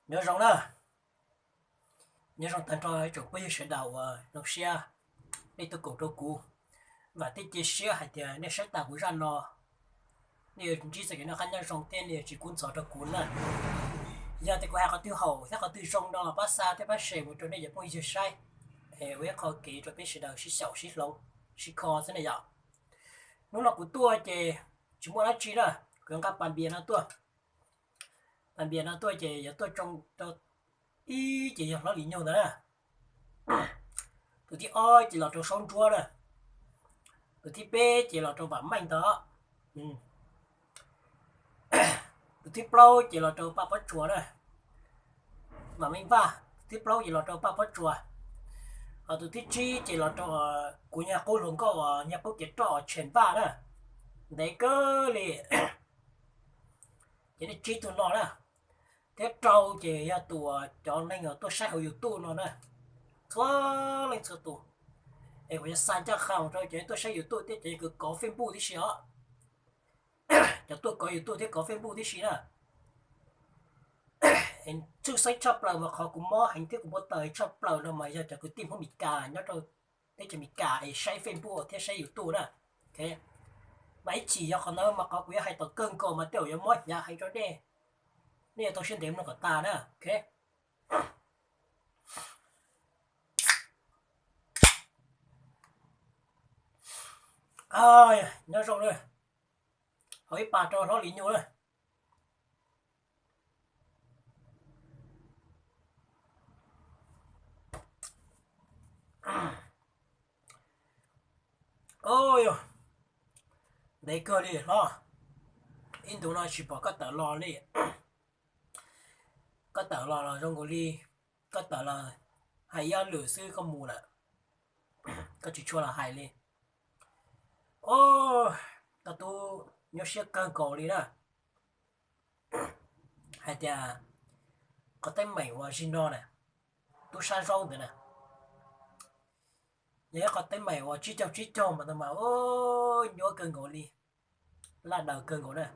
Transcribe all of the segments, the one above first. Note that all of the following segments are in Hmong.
Nyob zoo na, nyob zoo tag nrho tsoom phooj ywg sawv daws uas zoo siab nej tuaj koom rau kuv. Vam thiab cia siab hais tias nej saib tas kuv zaj no, nej yuav ntsib txoj kev noj qab nyob zoo thiab nej yuav tsis kub ntxhov rau kuv na. Yog tias kuv hais qhov twg haum thiab qhov twg zoo no los pab xa thiab pab share mus rau nej cov phooj ywg saib, es ua ib qho kev rau peb sawv daws sib xyaum sib hloov sib kho xwb na yom. Hnub no kuv tuaj ces tsis muaj dab tsi na, kuv yuav nqa pas npias no tuaj. Pas npias no tuaj ces yuav tuaj tsoo rau, ib ces yog hlob Lis Nyug ntawd na, tus thib ob ces los rau Saub Ntsuab na, tus thib peb ces los rau Vam Meej ntawd, tus thib plaub ces los rau Paj Pob Tsuas na, Vam Meej Vaj, tus thib plaub ces los rau Paj Pob Tsuas, ho tus thib tsib ces los rau kuv nyuag qub hluas nkauj uas nyuag qub kev roj Tsheej Vaj na, ntev kawg li. Ces nej tsib tug no na, thiab rau ces yog tus uas cov neeg uas tuaj saib hauv YouTube no na, txhua leej txhua tus. Es kuv yuav xa ncaj qha mus rau cov tuaj saib YouTube thiab cov kws kov Facebook tib si os. Cov tuaj kov YouTube thiab kov Facebook tib si na. Tshwj xeeb tshaj plaws mas qhov kuv mob heev thiab kuv npau taws tshaj plaws no mas yog cov kwv tij Hmoob Mes Kas nyob rau teb chaws Mes Kas es saib Facebook thiab saib YouTube na. Mas ib chim yog qhov ntawd mas qhov kuv yuav hais tom kawg nkaus mas tej zaum yuav mob hnyav heev rau nej, nej yuav tau siab ntev mloog kom tas na. Nyob zoo na, hau ib pas rau hlob Lis Nyug na. Ntev kawg li hlob, ib ntus no tsis pom koj tawm los li. Koj tawm los los zoo nkaus li koj tawm los hais ib ob lwm xwb koj mus lawm, koj tsis tshua los hais li. Koj tub nyuaj siab kawg nkaus li na. Hais tias qhov teeb meem uas zim no na, tub sab zaub ntawd na, yog ib qhov teeb meem uas tsib caug tsib caug mas ntawd mas nyuaj kawg nkaus li, laj daws kawg nkaus na.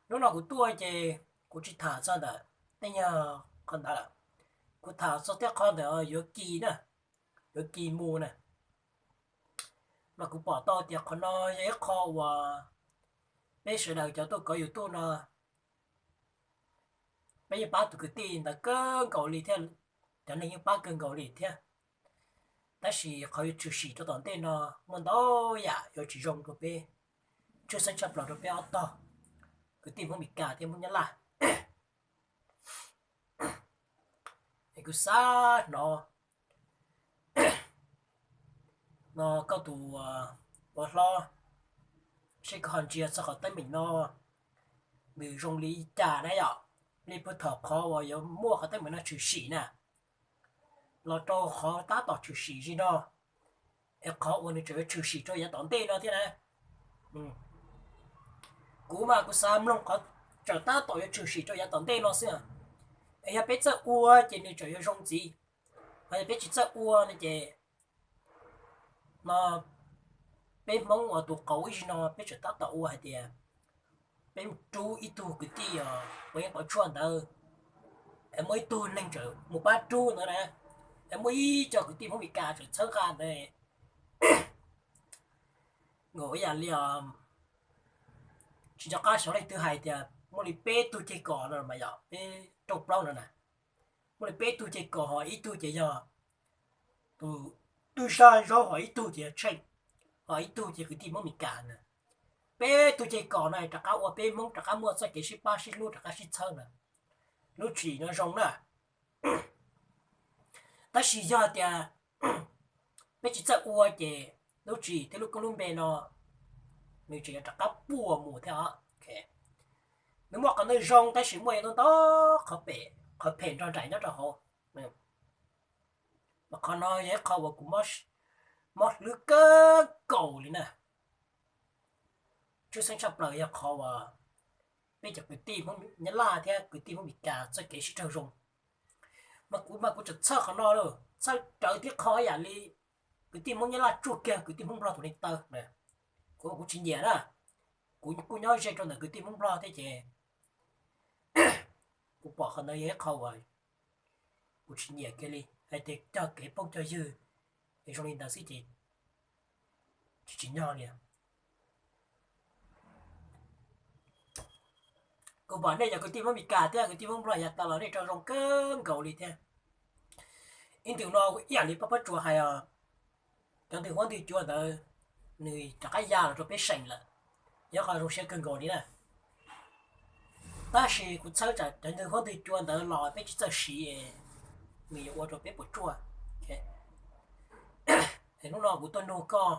Hnub no kuv tuaj ces kuv tsis tham txog ntawm tej nyuag qhov ntawd lawm, kuv tham txog tej qhov ntawm yuav kis na, yuav kis mus na. Mas kuv pom tau tias qhov no yog ib qho uas peb sawv daws cov tuaj kov YouTube no, peb yeej pab tus kwv tij ntawd kawg nkaus li thiab, cov neeg yeej pab kawg nkaus li thiab. Tab sis qhov yuav tshwm sim rau tom ntej no muaj ntau yam yuav tsis zoo rau peb, tshwj xeeb tshaj plaws rau peb ob tog, kwv tij Hmoob Mes Kas thiab Hmoob Nyab Laj. Es kuv xav hnov no koj tus ua hlob, seb koj ho ntsia txog qhov teeb meem no nws zoo li cas na yom. Li puag thaum qhov uas yuav muaj qhov teeb meem no tshwm sim na, los rau qhov tab tom tshwm sim zim no, es qhov uas nws tseem yuav tshwm sim rau yav tom ntej no thiab na. Kuv mas kuv xav mloog qhov tseem tab tom yuav tshwm sim rau yav tom ntej no xwb. Es yog peb txawj ua ces nws tseem yuav zoo ntxiv, ho yog peb tsis txawj ua no ces no peb Hmoob uas tus qauv ib zim no peb tseem tab tom ua hais tias peb mus rub ib tug kwv tij uas ua yeeb qhov tshuaj ntawd, es muaj ib tug neeg tseem mus pab rub ntawd na, es muaj ib co kwv tij Hmoob Mes Kas tseem txhawb nqa ntawd. Nkaus ib yam li tsis nco qab xyov leej twg hais tias muaj li peb tug ceg kos no mas yog peb rooj plaub no na, muaj li peb tug ceg kos ho ib tug ces yog tus tub sab zaub ho ib tug ces yog Tsheej, ho ib tug ces kwv tij Hmoob Mes Kas na. Peb tug ceg kos no rov qab ua peb Hmoob rov qab muaj txoj kev sib pab sib hlub rov qab sib txhawb na, lub tswv yim no zoo na. Tab sis yog tias peb tsis txawj ua ces lub tswv yim thiab lub koob lub npe no nws tseem yuav rov qab puas mus thiab os. Nws muaj qhov nws zoo tab sis muaj ntau ntau qhov phem nrog nraim nyob rau hauv. Mas qhov no yog ib qho uas kuv mob hlwb kawg nkaus li na. Tshwj xeeb tshaj plaws yog qhov uas peb cov kwv tij Hmoob Nyab Laj thiab kwv tij Hmoob Mes Kas txoj kev sib raug zoo. Mas kuv mas kuv tseem txhawj qhov no lawm, txhawj rawv tib qho ib yam li kwv tij Hmoob Nyab Laj tsuj kiag kwv tij Hmoob Nplog tus neeg taw. Kuv kuv tsis nyiam na, kuv kuj nyob ze rau ntawm kwv tij Hmoob Nplog thiab ces Kuv pom qhov ntawd yog ib qho uas kuv tsis nyiam kiag li, hais tias cog kev phooj cog ywg es zoo li ntawd xwb ces tsis tsim nyog li. Kuv pom nej cov kwv tij Hmoob Meskas thiab kwv tij Hmoob Nplog yav tas los nej rau zoo kawg nkaus li thiab. Ib ntus no ib yam li pab pob tsuas hais os, cov ntwg huab ntwg cua ntawd nws rov qab ya los rau peb seem lawm, yog qhov zoo siab kawg nkaus li na. Tab sis kuv txhawb tsam cov ntwg huab ntwg cua ntawd los peb tsis txawj siv, nws yuav ua rau peb puas tsuaj. Hnub no kuv tuaj nug koj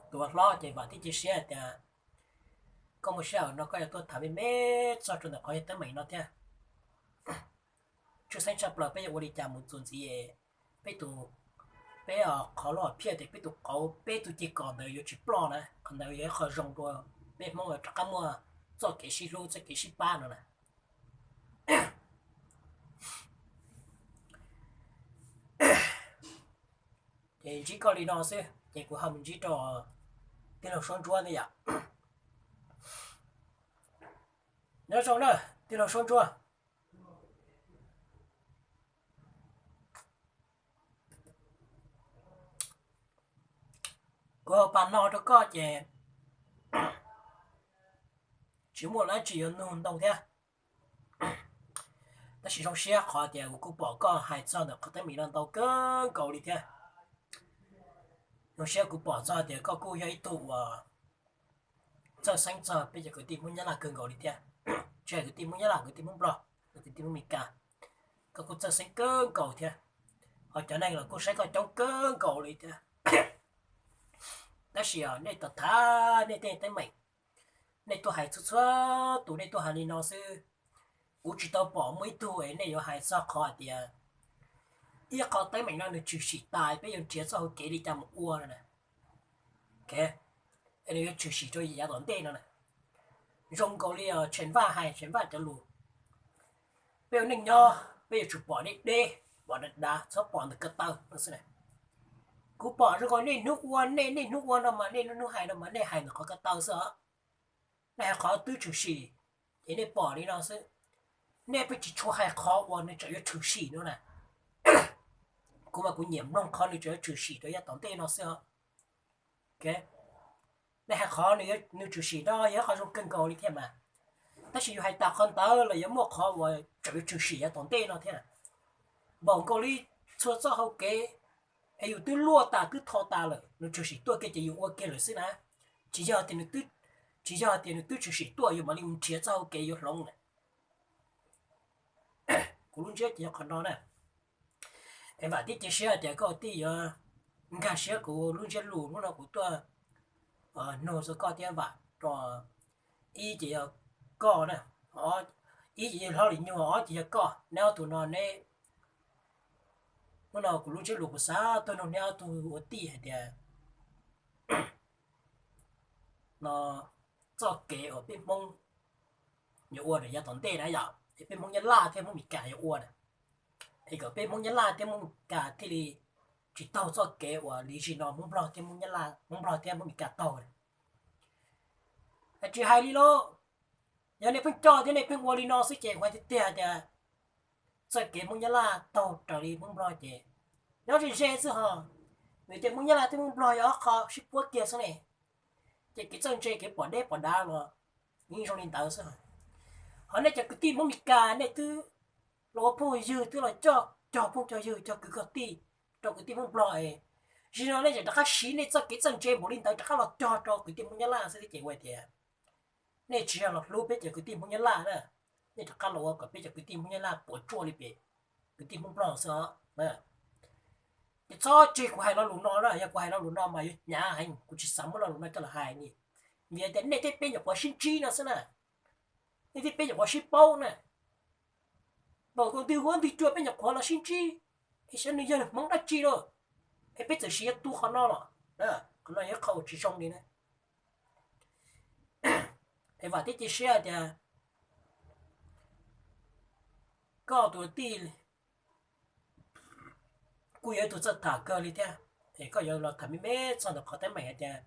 tus hlob ces vam thiab cia siab tias koj muaj sij hawm no koj yuav tuaj tham me me txog rau ntawm qhov yog teeb meem no thiab. Tshwj xeeb tshaj plaws peb yuav ua li cas mus txuas ntxiv peb tus, peb qhov loj phiaj tias peb tus qauv peb tus ci kos ntawd yuav tsis ploj na, qhov ntawd yog ib qho zoo dua, peb Hmoob yuav rov qab muaj txoj kev sib hlub txoj kev sib pab no na. Ces ntsib koj li no xwb ces kuv ho mus ntsib rau tij laug Suab Ntsuab ntag yom. Nyob zoo na, tij laug Suab Ntsuab. Kuv hais pab no rau koj ces tsis muaj dab tsi yuav nug ntau thiab. Tab sis zoo siab qhov tias kuv kuj pom koj hais txog ntawm qhov teeb meem no ntau kawg nkaus li thiab. Zoo siab kuv pom txog tias koj kuj yog ib tug uas txawj xeeb txog peb cov kwv tij Hmoob Nyab Laj kawg nkaus li thiab. Tsis hais kwv tij Hmoob Nyab Laj, kwv tij Hmoob Nplog, kwv tij Hmoob Meskas, koj kuj txawj xeeb kawg nkaus thiab. Ho cov neeg los kuj saib koj coob kawg nkaus li thiab. Tab sis nej tau tham nej tej teeb meem, nej tuaj hais txhua txhua tus nej tuaj hais li no xwb. Kuv tsis tau pom muaj ib tug es nej yuav hais txog qhov hais tias ib qho teeb meem no nws tshwm sim tas peb yuav nrhiav txoj hau kev li cas mus ua no na. Nws yuav tshwm sim rau yav tom ntej no na. Zoo nkaus li Tsheej Vaj hais, Tsheej Vaj cov lus, peb ua neej nyob peb yuav tsum pom deb deb, pom dav dav, txhob pom ntawm ko taw no xwb na. Kuv pom zoo nkaus nej hnub ua nej, nej hnub ua no mas nej lub hnub hais no mas nej hais ntawm qhov ko taw xwb os. Nej hais qhov twb tshwm sim ces nej pom li no xwb. Nej pheej tsis tshua hais qhov uas nws tseem yuav tshwm sim no na. Kuv mas kuv nyiam mloog qhov nws tseem yuav tshwm sim rau yav tom ntej no xwb os. Nej hais qhov nws tshwm sim no yog qhov zoo kawg nkaus li thiab mas, tab sis yus hais tas qhov ntawd los yuav muaj qhov uas tseem yuav tshwm sim yav tom ntej no thiab. Npaum nkaus li txhua txoj hau kev es yus twb luaj tas twb tho tas lawm, nws tshwm sim tuaj kiag ces yus ua kiag lawm xwb na. Tsis yog tias nws twb, tsis yog tias nws twb tshwm sim tuaj yus mam li mus nrhiav txoj hau kev yuav hloov lawm. Kuv lub ntsiab ces yog qhov no na. Es vam thiab cia siab tias koj tij yuav nkag siab kuv lub ntsiab lus hnub no kuv tuaj nug txog koj thiab vam rau, ib ces yog koj na, ib ces yog Hlob Lis Nyuag, ob ces yog koj, neb ob tug no neb, hnub no kuv lub ntsiab lus kuv xav tuaj nug neb ob tug ua tij hais tias no txoj kev uas peb Hmoob yuav ua rau yav tom ntej na yom, es peb Hmoob Nyab Laj thiab Hmoob Meskas yuav ua na, es kom peb Hmoob Nyab Laj thiab Hmoob Meskas thiaj li tsis taug txoj kev uas li zim no Hmoob Nplog thiab Hmoob Nyab Laj, Hmoob Nplog thiab Hmoob Meskas taug na. Tsis hais li lauj, yog nej pheej coj thiab nej pheej ua li no xwb ces kuv hais tiag tiag tias txoj kev Hmoob Nyab Laj taug raws li Hmoob Nplog ces nyob ze ze xwb ho. Vim tias Hmoob Nyab Laj thiab Hmoob Nplog yog ob qho sib puab kiag xwb ne, ces kev txawj ntse kev pom deb pom dav los yeej zoo li ntawd xwb. Ho nej cov kwv tij Hmoob Meskas nej twb los ua phooj ywg twb los coj cog phooj cog ywg cog kwv cog tij rau kwv tij Hmoob Nplog es, zim no nej tseem rov qab siv nej txoj kev txawj ntse npaum li ntawd rov qab los cog rau kwv tij Hmoob Nyab Laj xwb ces ua tias nej tsis yog los hlub peb cov kwv tij Hmoob Nyab Laj na, nej rov qab los ua kom peb cov kwv tij Hmoob Nyab Laj puas tsuaj li pem kwv tij Hmoob Nplog xwb os. Ces txhob tseg kuv hais lo lus no na, yog kuv hais lo lus no mas yuav hnyav heev, kuv tsis xav muab lo lus no coj los hais ni. Vim tias nej thiab peb nyuam qhuav sib ntsib no xwb na, nej thiab peb nyuam qhuav sib paub na. Npaum nkaus ntwg huab ntwg cua peb nyuam qhuav los sib ntsib, es xyov nws yog hmoov dab tsi lauj, es peb txawm siv yuav tu qhov no los, qhov no yog qhov uas tsis zoo li na. Es vam thiab cia siab tias koj tus tij kuj yog ib tug txawj tham kawg li thiab, es koj yuav los tham me me txog ntawm qhov teeb meem hais tias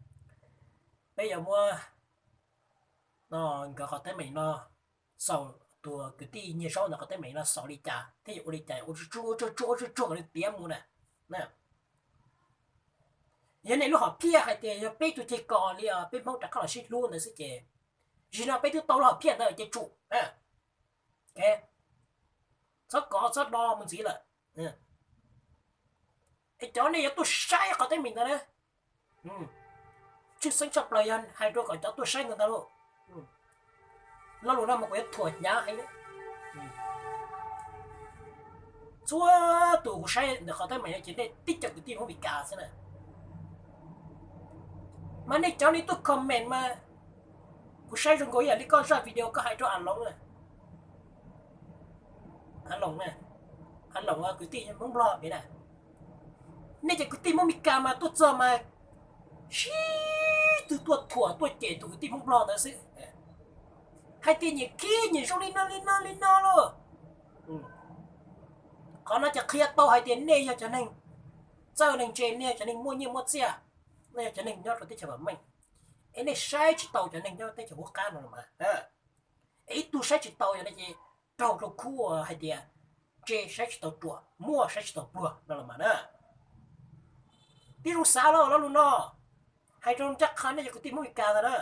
peb yuav muab no, nkawd qhov teeb meem no xaus tus kwv tij nyiag zaub ntawm qhov teeb meem no xaus li cas thiab yuav ua li cas, ua tsuag tsuag ua tsuag tsuag kom nws tiav mus na. Yog nej lub hom phiaj hais tias yog peb tug ceg kos li os, peb Hmoob rov qab los sib hlub ntawd xwb ces, zaum no peb twb tau lub hom phiaj ntawd ces tsum. Txhob kov txhob do mus ntxiv lawm. Es cov nej yuav tuaj saib qhov teeb meem ntawd na, tshwj xeeb tshaj plaws yog hais rau kom cov tuaj saib ntawd ntag lauj. Lo lus no mas kuv yuav thuam hnyav heev. Txhua tus kuv saib ntawm qhov teeb meem no ces nej tib co kwv tij Hmoob Mes Kas xwb na. Mas nej cov nej tuaj comment mas kuv saib zoo nkaus ib yam li koj zaj video koj hais rau A Loos na. A Loos na, A Loos kwv tij Hmoob Nplog na. Nej cov kwv tij Hmoob Mes Kas mas tuaj txog mas sib tw tuaj thuam tuaj cem tus kwv tij Hmoob Nplog ntawd xwb, hais tias nyias khib nyias zoo li no li no li no lauj. Qhov no ces qhia tau hais tias nej yog cov neeg txawj neeg ntse, nej yog cov neeg muaj nyiaj muaj txiaj, nej yog cov neeg nyob rau teb chaws vam meej, es nej saib tsis tau cov neeg nyob teb chaws qub qab no los mas. Es ib tug saib tsis tau yog no ces raug rau khub hais tias tse saib tsis tau ruam, muaj saib tsis tau pluag no los mas na. Tib zoo xav los lo lus no, hais rau ncaj qha nej cov kwv tij Hmoob Mes Kas ntag na.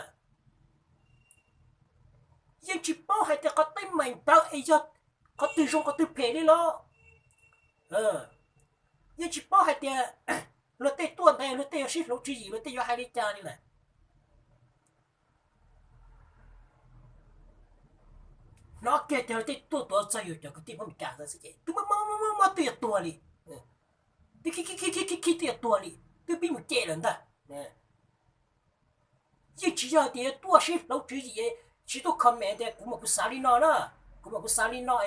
Yeej tsis paub hais tias qhov teeb meem ntawd es yog qhov twg zoo qhov twg phem li los. Yeej tsis paub hais tias luag tej tuaj ntawd luag tej yuav sib hloov tswv yim, luag tej yuav hais li cas li lawm. Hnov kiag tias luag tej tuaj tuav txog yus cov kwv tij Hmoob Mes Kas ntawd xwb ces twb muab muab muab muab twb yuav tuag li, twb khib khib khib khib khib twb yuav tuag li, twb pib mus cem lawm ntag. Yeej tsis yog tias yuav tuaj sib hloov tswv yim, tsis tuaj comment tias kuv mas kuv xav li no na, kuv mas kuv xav li no,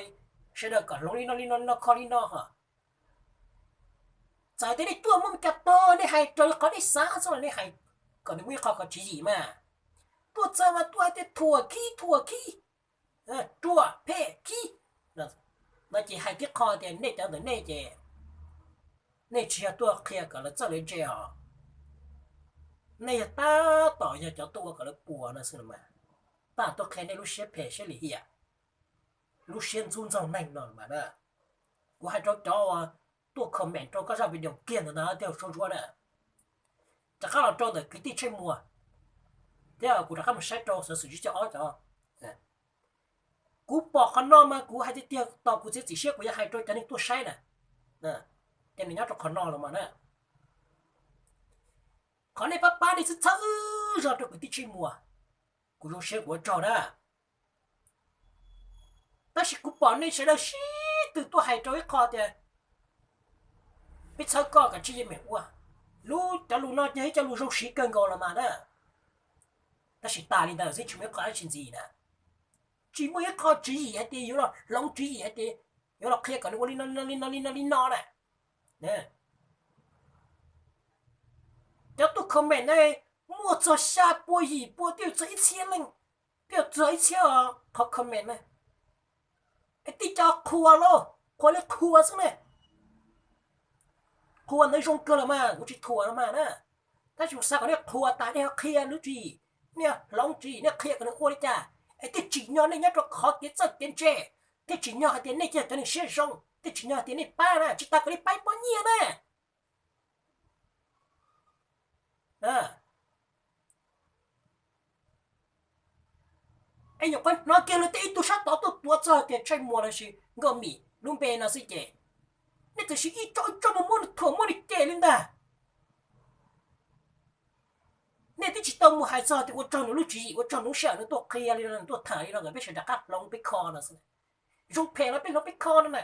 sawv daws kom hloov li no li no li no kho li no ho. Txawm tias nej tuaj Hmoob Mes Kas tog nej hais raws li qhov nej xav xwb los nej hais kom nws muaj ib qho kom tswv yim mas. Tuaj txog mas tuaj hais tias thuam khib thuam khib, ruam phem khib no ces hais tib qho tias nej cov ntawm nej ces nej tsis yog tuaj qhia kom lawv txawj lawv ntse os. Nej yog tab tom yog cov tuaj ua kom lawv puas no xwb los mas. Tab tom tuaj qhia nej lub siab phem siab lim hiam, lub siab ntxub ntxaug neeg no mas na. Kuv hais rau cov uas tuaj comment rau koj zaj video kiag ntawd ntag thiab Saub Ntsuab na. Rov qab los rau ntawm kwv tij Tsheej Muas thiab kuv rov qab mus saib rau xov xwm tsib caug ob cov. Kuv pom qhov no mas kuv hais tiag tiag tos kuv txiav txim siab kuv yuav hais rau cov neeg tuaj saib na, cov neeg nyob rau qhov no los mas na. Qhov nej pab pab nej txhawb txhawb zog rau kwv tij Tsheej Muas, kuv zoo siab kuv ua tsaug na. Tab sis kuv pom nej sawv daws sib tw tuaj hais rau ib qho tias peb txhawb koj kav tsij yeej meem ua. Lub cov lus no ces ib co lus zoo siv kawg nkaus los mas na. Tab sis tas li ntawd xwb tsis muaj ib qho dab tsi ntxiv na. Tsis muaj ib qho tswv yim hais tias yuav los hloov tswv yim hais tias yuav los qhia kom nws ua li no li no li no li no na. Cov tuaj comment ne, muaj txog xya pua yim pua twb yuav txog ib txhiab leej, twb yuav txog ib txhiab qhov comment na. Es tib co qhuas lauj, qhuas li qhuas xwb ne. Qhuas ntawd zoo kawg los mas kuv tsis thuam los mas na. Tab sis kuv xav kom nej qhuas tas nej ho qhia lub tswv yim, nej hloov tswv yim nej qhia kom nws ua li cas es thiaj tsim nyog nej nyob rau qhov kev txawj kev ntse, thiaj tsim nyog hais tias nej yog cov neeg siab zoo, thiaj tsim nyog hais tias nej pab na, tsis tas kom nej pab ib pob nyiaj na. Es nyuam qhuav hnov kiag luag tej ib tug sab tod tuaj tuav txog tias Tsheej Muas lossis Nkauj Mim lub npe no xwb ces nej txawm sis ib tsob ib tsob mus muab nws thuam muab nws cem li ntag. Nej twb tsis tau mus hais txog tias ua tsaug nws lub tswv yim, ua tsaug nws lub sij hawm nws tuaj qhia li no, nws tuaj tham li no kom peb sawv daws rov qab hloov peb kho no xwb. Zoo phem los peb hloov peb kho no na.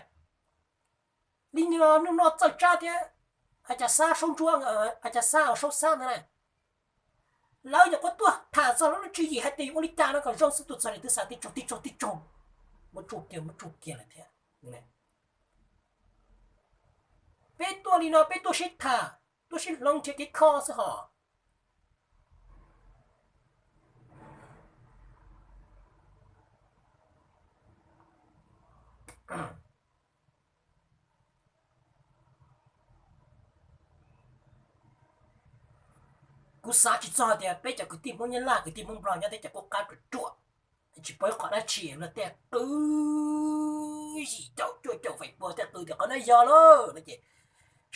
Li no hnub no Txawj Tsab thiab A Cas Xab Saub Ntsuab, A Cas Xab Saub Xab ntawd na, lawv nyuam qhuav tuaj tham txog lawv lub tswv yim hais tias yuav ua li cas no kom zoo xwb, tuaj txog li twb xa tib tsoog tib tsoog tib tsoog, muab tsuj kiag muab tsuj kiag lawm thiab. Peb tuaj li no peb tuaj sib tham, tuaj sib hloov nrhiav kev kho xwb hos. Kuv xav tsis txog tias peb cov kwv tij Hmoob Nyab Laj, kwv tij Hmoob Nplog nyob teb chaws qub qab ruam ruam, Tsis paub qhov dab tsi, luag tej qw yim caum cuaj caum feem pua tej qw tias qhov no yog lawm no ces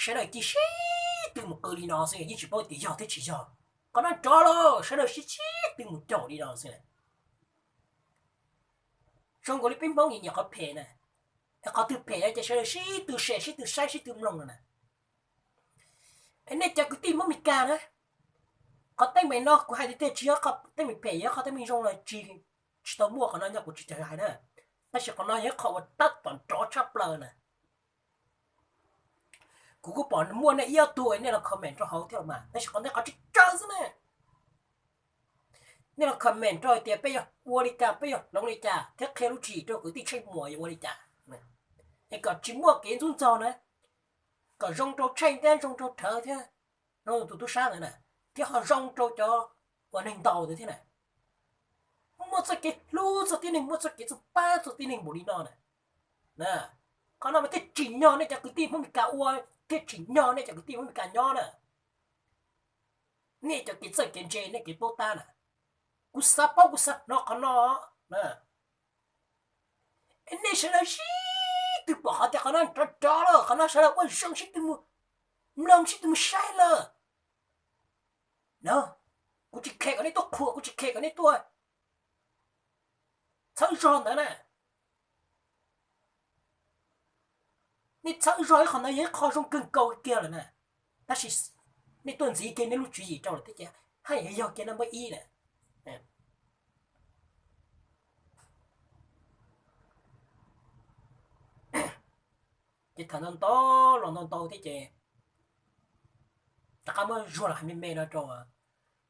sawv daws cia sib tw mus qw li no xwb, yeej tsis paub tias yog thiab tsis yog. Qhov no rov lawm sawv daws sib sib tw mus caum li no xwb. Zoo nkaus li peb Hmoob nyiam nyiam qhov phem na, es qhov twg phem ces sawv daws sib tw share, sib tw saib, sib tw mloog no na. Es nej cov kwv tij Hmoob Meskas na, qhov teeb meem no kuv hais tiag tiag tsis yog qhov teeb meem phem, yog qhov teeb meem zoo los tsis, tsis tau muaj qhov no nyob kuv tsis tau hais na. Tab sis qhov no yog ib qho uas tab tom nrov tshaj plaws na. Kuv kuj pom muaj nej ib ob tug nej los comment rau hauv thiab los mas, tab sis qhov ntawd qhov tseeb tseeb xwb na. Nej los comment rau hais tias peb yuav ua li cas, peb yuav hloov li cas thiab qhia lub tswv yim rau kwv tij Tsheej Muas yuav ua li cas, es kom tsis muaj kev ntxub ntxaug na, kom zoo rau Tsheej thiab zoo rau Rhawv thiab zoo rau tus tub sab ntawd na, thiab ho zoo rau cov uas neeg ntaus ntawd thiab na. Muaj txoj kev hlub txog tib neeg, muaj txoj kev txawj pab txog tib neeg npaum li no na. Qhov no mas thiaj tsim nyog nej cov kwv tij Hmoob Meskas ua, thiaj tsim nyog nej cov kwv tij Hmoob Meskas nyob na. Nej cov kev txawj kev ntse, nej kev paub tab na, kuv xav paub, kuv xav hnov qhov no. Nej sawv daws sib tw pom qhov tias qhov no rov rov lawm, qhov no sawv daws ua zoo sib tw mus mloog, sib tw mus saib lawm na. Kuv tsis khe kom nej tuaj qhuas, kuv tsis khe kom nej tuaj txhawb zog ntawd na. Nej txhawb zog ib qho ntawd yog ib qho zoo kawg nkaus kiag lawm na. Tab sis nej tuaj ntxiv kiag nej lub tswv yim rau lawm thiab ces haj yam yog kiag naj npawb ib na. Ces tham ntau ntau los ntau ntau thiab ces rov qab muab zuaj los hais me me no rau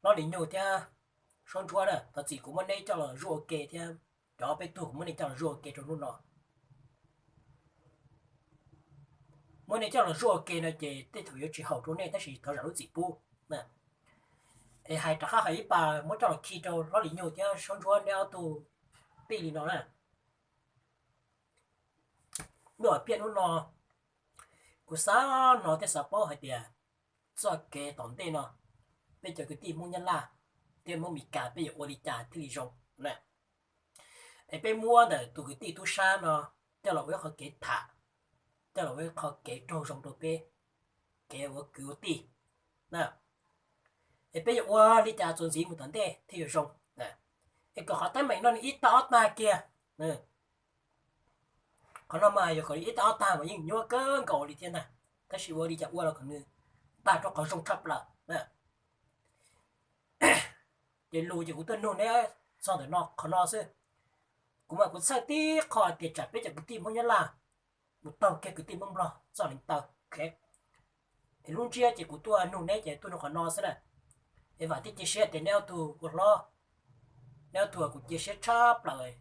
Hlob Lis Nyug thiab Saub Ntsuab na. Thov txim kuv muab neb coj los zuaj ua ke thiab cov peb tug kuv muab nej coj los zuaj ua ke rau hnub no. Muab nej coj los zuaj ua ke no ces tej thaum yuav tsis haum rau nej tab sis thov zam lub txim pub. Es hais rov qab hais ib pas muab coj los khi rau Hlob Lis Nyug thiab Saub Ntsuab neb ob tug tij li no na. Hnub piaj hnub no kuv xav hnov thiab xav paub hais tias txoj kev tom ntej no peb cov kwv tij Hmoob Nyab Laj thiab Hmoob Mes Kas peb yuav ua li cas thiaj li zoo na. Es peb muab ntawm tus kwv tij tub sab no coj los ua ib qho kev tham, coj los ua ib qho kev raug zoo rau peb, kev ua kwv ua tij na. Es peb yuav ua li cas txuas ntxiv mus tom ntej thiaj yuav zoo. Es kom qhov teeb meem no nws ib tag ob tag kiag. Qhov no mas yog kom ib tag ob tag mas yeej nyuaj kawg nkaus li thiab ntag, tab sis ua li cas ua los kom nws tag rau qhov zoo tshaj plaws. Ces lus ces kuv tuaj nug neb txog ntawm no qhov no xwb. Kuv mas kuv txhawj tib qho tias tsam peb cov kwv tij Hmoob Nyab Laj mus taug kiag kwv tij Hmoob Nplog txoj leej taw. Es lub ntsiab ces kuv tuaj nug neb ces tuaj nug qhov no xwb na. Es vam thiab cia siab tias neb ob tug ua hlob, neb ob tug kuv cia siab tshaj plaws,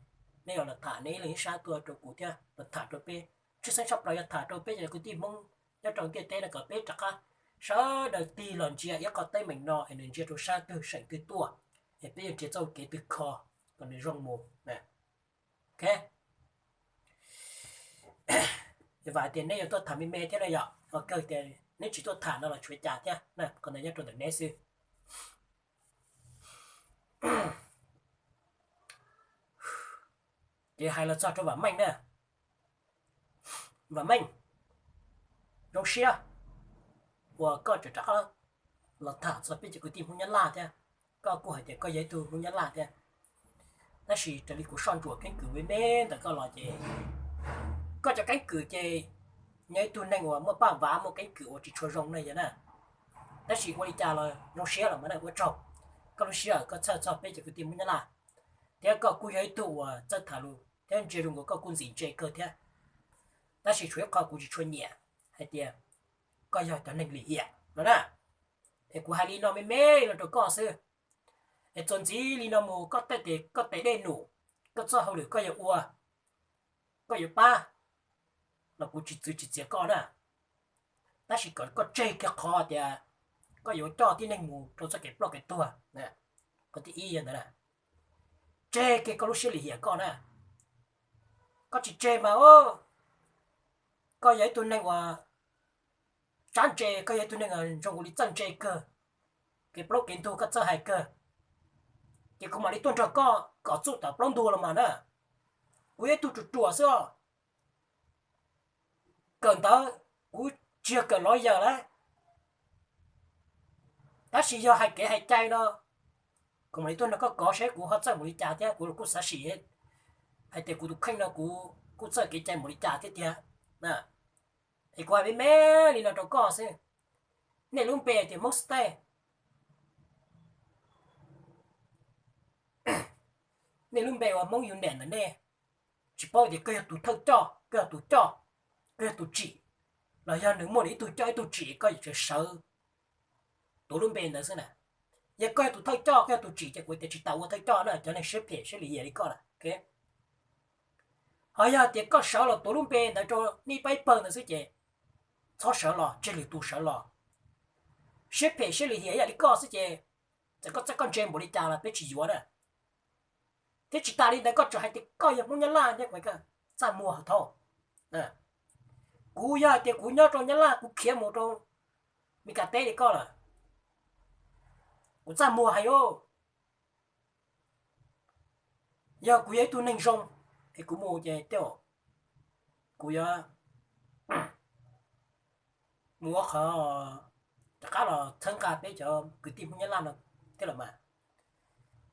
neb yuav los tham neb ib leeg ib sab tuaj rau kuv thiab los tham rau peb. Tshwj xeeb tshaj plaws yog tham rau peb cov kwv tij Hmoob nyob rau ntiaj teb no kom peb rov qab sawv daws tig los ntsia ib qho teeb meem no es nws ntsia rau sab twg seem twg tuaj, es peb yuav nrhiav txoj kev twg kho kom nws zoo mus. Ok, vam tias neb yuav tuaj tham me me thiab na yom, ho kawg tias neb tsis tuaj tham no los tshuav cas thiab na, qhov ntawd nyob rau ntawm neb xwb. Ces hais los txog rau Vam Meej na. Vam Meej, zoo siab uas koj tseem rov qab los tham txog peb cov kwv tij Hmoob Nyab Laj thiab. Koj kuj hais tias koj yog ib tug Hmoob Nyab Laj thiab, tab sis raws li kuv soj ntsuam keeb kwm me me ntawm koj los ces koj cov keeb kwm ces nyob ib tug neeg uas muaj paj vav muaj keeb kwm uas tsis tshua zoo na yog na. Tab sis ua li cas los zoo siab los mas na, ua tsaug koj lub sij hawm koj txhawj txog peb cov kwv tij Hmoob Nyab Laj, thiab koj kuj yog ib tug uas txawj tham lus thiab ntsia zoo nkaus koj kuj ntxim ntse kawg thiab. Tab sis tshuav ib qho kuv tsis tshua nyiam hais tias koj yog cov neeg lim hiam no na. Es kuv hais li no me me li no rau koj xwb. Es txuas ntxiv li no mus koj tej tes, koj tes dej num, koj txoj hauj lwm koj yuav ua, koj yuav pab los kuv tsis txwv tsis txiav koj na. Tab sis kom koj tseg kiag qhov tias koj yuav coj tib neeg mus rau txoj kev ploj kev tuag. Qhov thib ib yog ntawd na, tseg kiag koj lub siab lim hiam koj na. Koj tsis tseg mas koj yog ib tug neeg uas tsab ntse, koj yog ib tug neeg zoo nkaus li txawj ntse kawg, kev plaub kev ntug koj txawj hais kawg. ces kuv mam li tuaj nrog koj kom txuj tom plaub ntug los mas na. Kuv yog ib tug ruam ruam xwb os. Kawm ntawv kuv tsis yog kawm lawyer lawm, tab sis yog hais kev hais cai no, kuv mam li tuaj nrog koj kov seb kuv ho txawj mus li cas thiab. Kuv kuj xav sim hais tias kuv tus kheej no kuv kuj txawj kev cai mus li cas thiab tiag. Es kuv hais me me li no rau koj xwb. Nej lub npe tias Hmoob State, nej lub npe uas Hmoob Union ntawm nej, tsis paub tias koj yog tus thawj coj, koj yog tus coj, koj yog tus tsim, los yog nws muaj ib tug coj ib tug tsim, koj yuav tsum sawv tuav lub npe ntawd xwb na. Yog koj yog tus thawj coj, koj yog tus tsim ces kuv tias tsis tas ua thawj coj na, cov neeg siab phem siab lim hiam li koj lawm. Ho yog tias koj sawv los tuav lub npe ntawd rau nej pab ib pawg ntawd xwb ces txhob sawv los, tseg lwm tus sawv los. Siab phem siab lim hiam ib yam li koj xwb ces txawm koj txawj koj ntse npaum li cas los peb tsis yuav na. Thiab tsis tas li ntawd koj tseem hais tias koj yog Hmoob Nyab Laj thiab, txaj muag hauv thauj. Kuv yog hais tias kuv nyob rau Nyab Laj kuv khiav mus rau Meskas teb li koj lawm, kuv txaj muag heev. Yog kuv yog ib tug neeg zoo es kuv mus ces tej zaum kuv yuav mus ua qhov rov qab los txhawb nqa peb cov kwv tij Hmoob Nyab Laj no thiab los mas.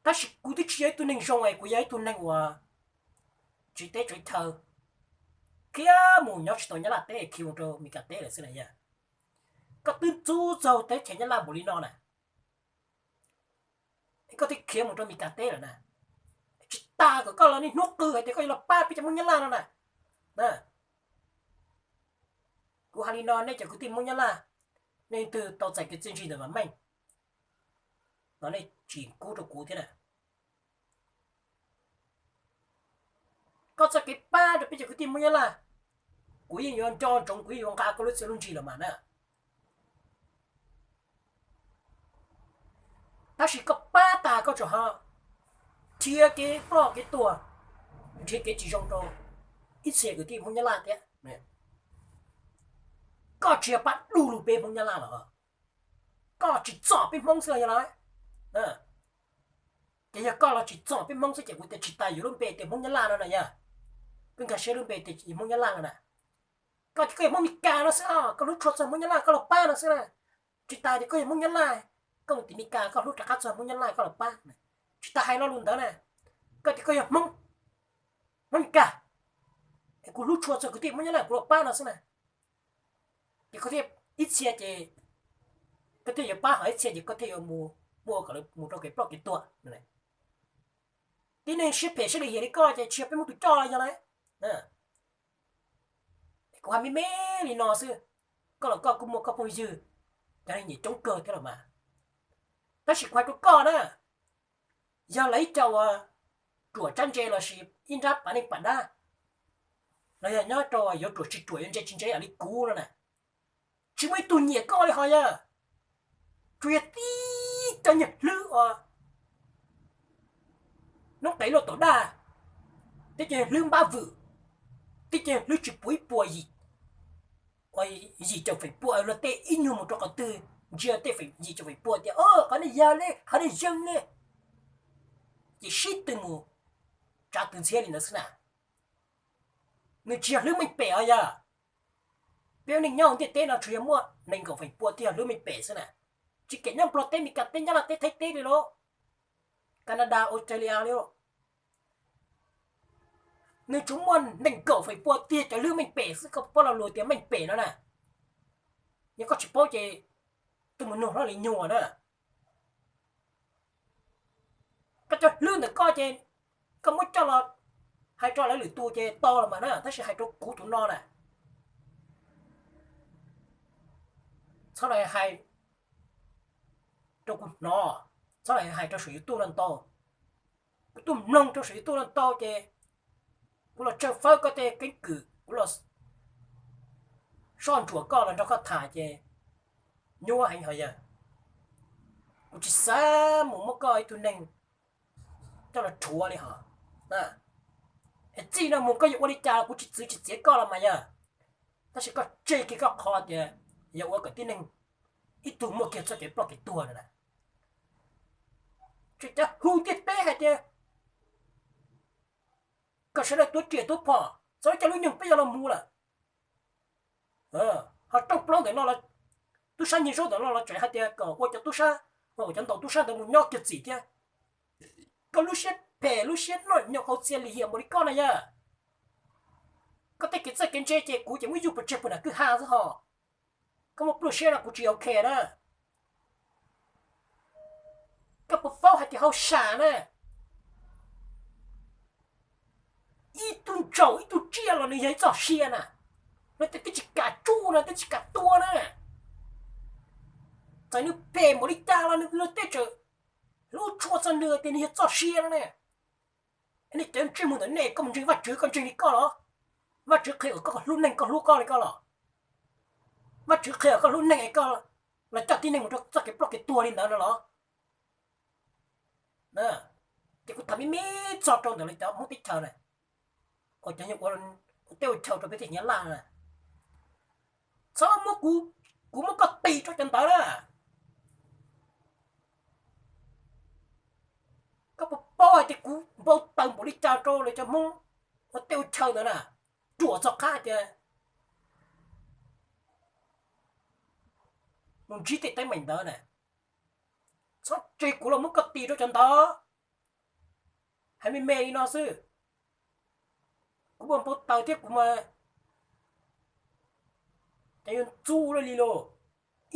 Tab sis kuv twb tsis yog ib tug neeg zoo es kuv yog ib tug neeg uas tsiv teb tsav chaw, khiav mus nyob tsis tau Nyab Laj teb, khiav mus rau Meskas teb lawm xwb na yog. Koj twb ntxub txog teb chaws Nyab Laj npaum li no na, koj thiaj khiav mus rau Meskas teb lawm na. Tsis tas kom koj los niaj hnub qw hais tias koj yuav los pab peb cov Hmoob Nyab Laj no na. Kuv hais li no nej cov kwv tij Hmoob Nyab Laj, nej leej twg tau txais kev txiaj ntsig ntawm Vam Meej los nej tsis kub rau kuv thiab na. Koj txoj kev pab rau peb cov kwv tij Hmoob Nyab Laj, kuv yeej yuav nco ntsoov, kuv yeej yuav nqa koj lub txiaj lub ntsig los mas na. Tab sis koj pab tas koj tseem ho nrhiav kev ploj kev tuag, nrhiav kev tsis zoo rau ib txhia kwv tij Hmoob Nyab Laj thiab. Koj tsis yog pab du lug peb Hmoob Nyab Laj los, koj tsis txom peb Hmoob xwb los yog lawm. Ces yog koj los tsis txom peb Hmoob xwb ces kuv tias tsis tas yuav lub npe tias Hmoob Nyab Laj no na yog. Koj nkag siab lub npe tias Hmoob Nyab Laj no na. Koj tias koj yog Hmoob Meskas no xwb, koj hlub tshua txog Hmoob Nyab Laj koj los pab no xwb na. Tsis tas tias koj yog Hmoob Nyab Laj, koj mus tim Meskas koj hlub rov qab txog Hmoob Nyab Laj koj los pab. Tsis tas hais lo lus ntawd na. Koj tias koj yog Hmoob, Hmoob Meskas, kuv hlub tshua txog kwv tij Hmoob Nyab Laj kuv los pab no xwb na. Ces koj thiaj ib txhia ces koj thiaj yuav pab, ho ib txhia ces koj thiaj yuav mus muab kom lawv mus rau kev ploj kev tuag. Tib neeg siab phem siab lim hiam li koj ces tsis yog peb Hmoob tus coj los yog lawm. Kuv hais me me li no xwb, koj los koj kuj muaj koj phooj ywg, cov neeg nyiam coob kawg thiab los mas. Tab sis kuv hais rau koj na, yog lawv ib co uas ruam tsab ntse lossis ib nrab pav neej pam dab, los yog nyob rau yuav ruam tsis ruam yuav ntse tsis ntse ib yam li kuv no na, tsis muaj ib tug nyiam koj li ho yog. Tsuas yog tib co nyuag hlwb uas noob qes luaj taum daj, tib co nyuag hlwb npab vwm, tib co nyuag hlwb tsis puas ib puas yim, yim caum feem pua luag tej ib nyuag mus rau qhov twg ntsia tej yim caum feem pua tias qhov nej yog li qhov nej zoo li, ces sib tw mus tsav tw ntxhiab li ntawd xwb na. Nws tsis yog hlwb meej pem os yog. Peb ua neej nyob hauv ntiaj teb no tsuas yog muaj nees nkaum feem pua thiaj yog hlwb meej pem xwb na. Tsis kem nyob Nplog teb, Meskas teb, Nyab Laj teb, Thaib teb li lauj, Canada, Australia li lauj. Nws tsuas muaj nees nkaum feem pua tiag cov hlwb meej pem xwb, koj paub lo lus tias meej pem no na. Yog koj tsis paub ces tuaj mus nug hlob li nyuag na. Koj cov hlwb ntawm koj ces koj muab coj los hais rau lawv lwm tus ces tau los mas na, tab sis hais rau kuv tus no na, txhob los hais rau kuv hnov, txhob los hais rau saum YouTube no ntau. Kuv tuaj mloog rau saum YouTube no ntau ces kuv los tsawg fawb koj tej keeb kwm, kuv los soj ntsuam koj los nrog koj tham ces nyuaj heev ho yog. Kuv tsis xav mus muab koj ib tug neeg coj los rhuav li hos. Es txij no mus koj yuav ua li cas los kuv tsis txwv tsis txiav koj los mas yog, tab sis koj tseg kiag koj qhov tias yog ua kom tib neeg ib tug muaj kiag txoj kev ploj kev tuag no na. Tsis cov hu ntiaj teb hais tias kom sawv daws tuav riam tuav phom, txog cov lub nyoog peb yuav los mus lawm. Ho rooj plaub ntawm no, tub sab Nyiaj Zaub ntawm no los tseem hais tias kom ua cov tub sab, ua cov ntaus tub sab ntawd mus nyob kiag txim thiab. Koj lub siab phem lub siab noj nyoos qau txia lim hiam npaum li koj na yog. Koj tej kev txawj kev ntse ces kuv ces muab yug pov tseg puag nram kwj ha xwb hos. Koj muaj pluaj siab no kuv tsis ok na. Koj puas paub hais tias hauj sam na, ib tug ntsaum ib tug tsiaj los nws yog ib txoj sia na. Luag tej twb tsis kam tsuj na, twb tsis kam tua na. Txawm nws phem npaum li cas los luag tej tseem hlub tshua txog nws tias nws yog txoj sia no ne. Nej cov ntsej muag ntawm nej, koj mus ntseeg Vajtswv koj ntseeg li koj los? Vajtswv qhia kom koj hlub neeg koj hlub koj li koj los? Vajtswv qhia kom koj hlub neeg es koj los coj tib neeg mus rau txoj kev ploj kev tuag li ntawd no los? Ces kuv tham me me txog rau ntawm lawv cov Hmoob teb chaws na, uas cov ua teb ua chaw rau peb teb chaws Nyab Laj na, txhob muab kuv, kuv muab koj tis rau cov ntawd na. Koj puas paub hais tias kuv npau taws npaum li cas rau lawv cov Hmoob ua teb ua chaw ntawd na? Ruam txog qab tias mus ntsib tej teeb meem ntawd na. Txhob tseg kuv los muab koj tis rau cov ntawd. Hais me me li no xwb, kuv mas npau taws thiab kuv mas ces yuav ntxub luaj li lauj.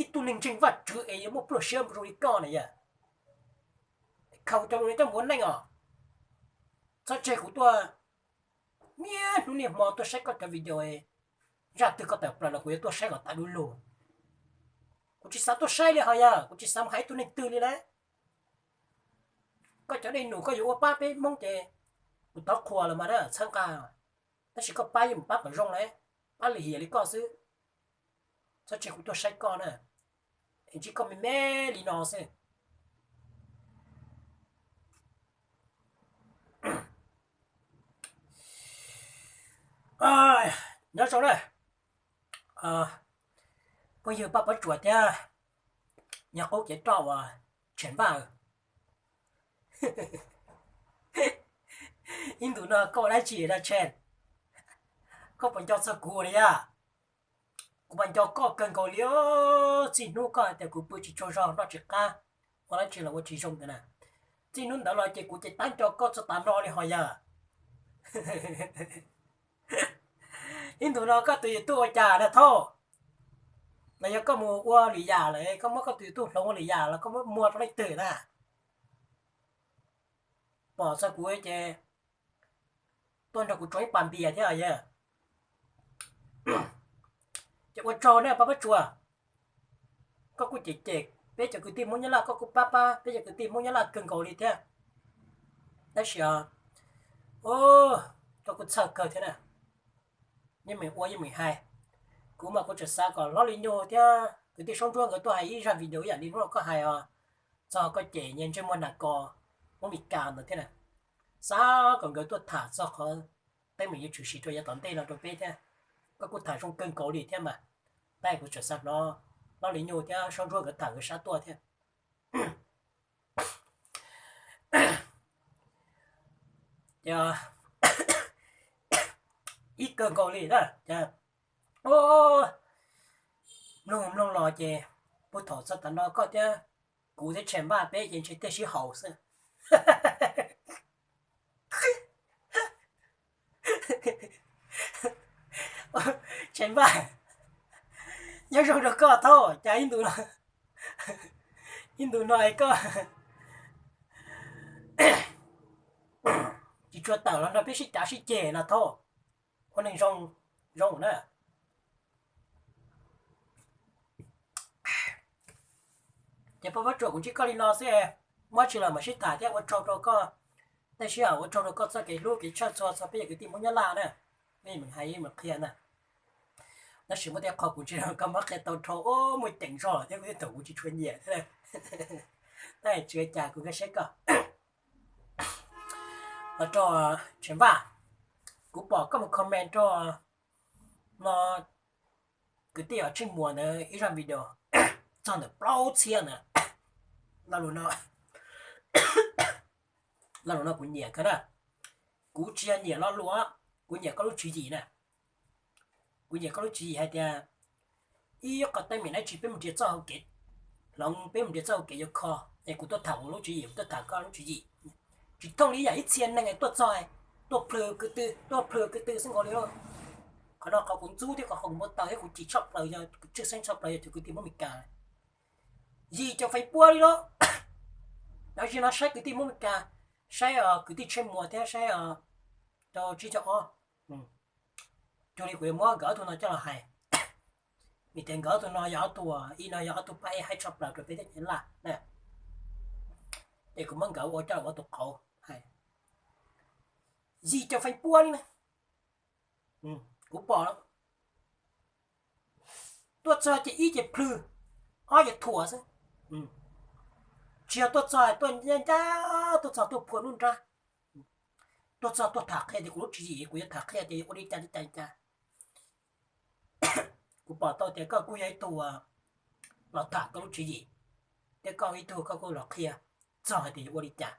Ib tug neeg ntseeg Vajtswv es yuav muaj pluaj siab zoo li koj na yog. Khaws cov lus no coj mus ua neej os. Txhob tseg kuv tuaj, niaj hnub niaj hmo tuaj saib koj cov video, zaj twg koj tawm plaws los kuv yuav tuaj saib kom tas du lug. Kuv tsis xav tuaj saib li hos yog kuv tsis xav mus hais ib tug neeg twg li lawm. Koj cov dej num koj yuav ua pab peb Hmoob ces kuv thov qhuas lawm mas na txhawb nqa, tab sis koj pab yeej mus pab kom zoo lawm, pab lim hiam li koj xwb. Txhob tseg kuv tuaj saib koj na, es ntsib koj me me li no xwb. Nyob zoo na, phooj ywg Paj Pob Tsuas thiab nyuag qub cev roj uas Tsheem Vaj. Ib ntus no koj ua dab tsi na Tsheem? Koj puas nco txog kuv li yog? Kuv mas nco koj kawg nkaus li. Txij hnub koj hais tias kuv pw tsis tsaug zog noj tsis qab, ua dab tsi los ua tsis zoo ntawd na, txij hnub ntawd los ces kuv ces tab nco koj txog tav no li hos yog. Ib ntus no koj tus YouTube ua cas na Thauj? Los yog koj mus ua lwm yam lawm, koj muab koj tus YouTube hloov ua lwm yam los koj muab muag rau leej twg na? Pom txog kuv ces tuaj nrog kuv tsuav ib pas npias thiab yog. Ces ua tsaug na Paj Pob Tsuas, koj kuj cem cem peb cov kwv tij Hmoob Nyab Laj, koj kuj pab pab peb cov kwv tij Hmoob Nyab Laj kawg nkaus li thiab. Tab sis os, koj kuj txhawj kawg thiab na. Yeej meem ua yeej meem hais, kuv mas kuv tseem xav kom Hlob Lis Nyuj thiab kwv tij Saub Ntsuab nkawd tuaj hais ib zaj video ib yam li hnub no koj hais os, txog koj cem nyias ntsej muag nas kos Hmoob Mes Kas ntawd thiab na. Xav kom nkawd tuaj tham txog qhov teeb meem yuav tshwm sim rau yav tom ntej no rau peb thiab. Koj kuj tham zoo kawg nkaus li thiab mas, tab sis kuv tseem xav hnov Hlob Lis Nyuj thiab Saub Ntsuab nkawd tham nkawd sab tuaj thiab. Ces ib kawg nkaus li na, ces mloog mloog los ces puag thaum txog tav no koj thiab kuv thiab Tsheem Vaj peb ces ntshe tej sib haum xwb. Tsheem Vaj, nyob zoo rau koj Thauj, cas ib ntus no, ib ntus no es koj tsis tshua tawm los nrog peb sib cav sib ceg no Thauj. Ua neeg zoo, zoo na. Ces Paj Pob Tsuas kuv ntsib koj li no xwb, muaj dab tsi los mam sib tham thiab ua tsaug rau koj. Tej sij hawm ua tsaug rau koj txoj kev hlub kev tshaj txhua txog peb yog kwv tij Hmoob Nyab Laj na, yeej meem hais yeej meem qhia na. Tab sis muaj tej qho kuv ntsia koj muab qhia tau dhau muaj ceem zog thiab kuv thaum kuv tsis tshua nyiam thiab. Tab sis tsis ua cas kuv nkag siab koj. Los rau Tsheem Vaj, kuv pom koj mus comment rau no kwv tij Tsheej Muas ntawd ib zaj video txog ntawm plaub txhiab ntawd. Lo lus no Lo lus no kuv nyiam kawg na. Kuv tsis yog nyiam lo lus, kuv nyiam koj lub tswv yim na. Kuv nyiam koj lub tswv yim hais tias ib qho teeb meem dab tsi peb mus nrhiav txoj hauv kev, hloov peb mus nrhiav txoj hauv kev yuav kho, es kuv tuaj tham kuv lub tswv yim, kuv tuaj tham koj lub tswv yim. Tsis thooj li yam ib txhia neeg tuaj txog, tuaj plhws ko tw, tuaj plhws ko tw xwb nkaus li. Qhov no qhov kuv ntxub thiab qhov kuv npau taws thiab kuv chim tshaj plaws yog, kuv tshwj xeeb tshaj plaws yog cov kwv tij Hmoob Meskas. Yim caum feem pua li no. Tam sim no saib kwv tij Hmoob Meskas, saib kwv tij Tsheej Muas thiab saib rau tsib caug ob. Cuag li kuv yuav muab nkawd ob tug no coj los hais, vim tias nkawd ob tug no yog ob tug, ib no yog ob tug pab ej haib tshaj plaws rau peb teb chaws Nyab Laj na. Es kuv muab nkawd ua coj los ua tus qauv hais. Yim caum feem pua li na. Kuv pom tuaj txog ces ib ces plhws, ob ces thuam xwb. Tsis yog tuaj txog tuaj ncaj ncaj, tuaj txog tuaj phua nruab nrab, tuaj txog tuaj tham qhia tias kuv lub tswv yim, kuv yuav tham qhia tias yuav ua li cas li cas li cas. Kuv pom tau tias koj kuj yog ib tug los tham koj lub tswv yim, thiab koj ib tug koj kuj los qhia txog hais tias yuav ua li cas.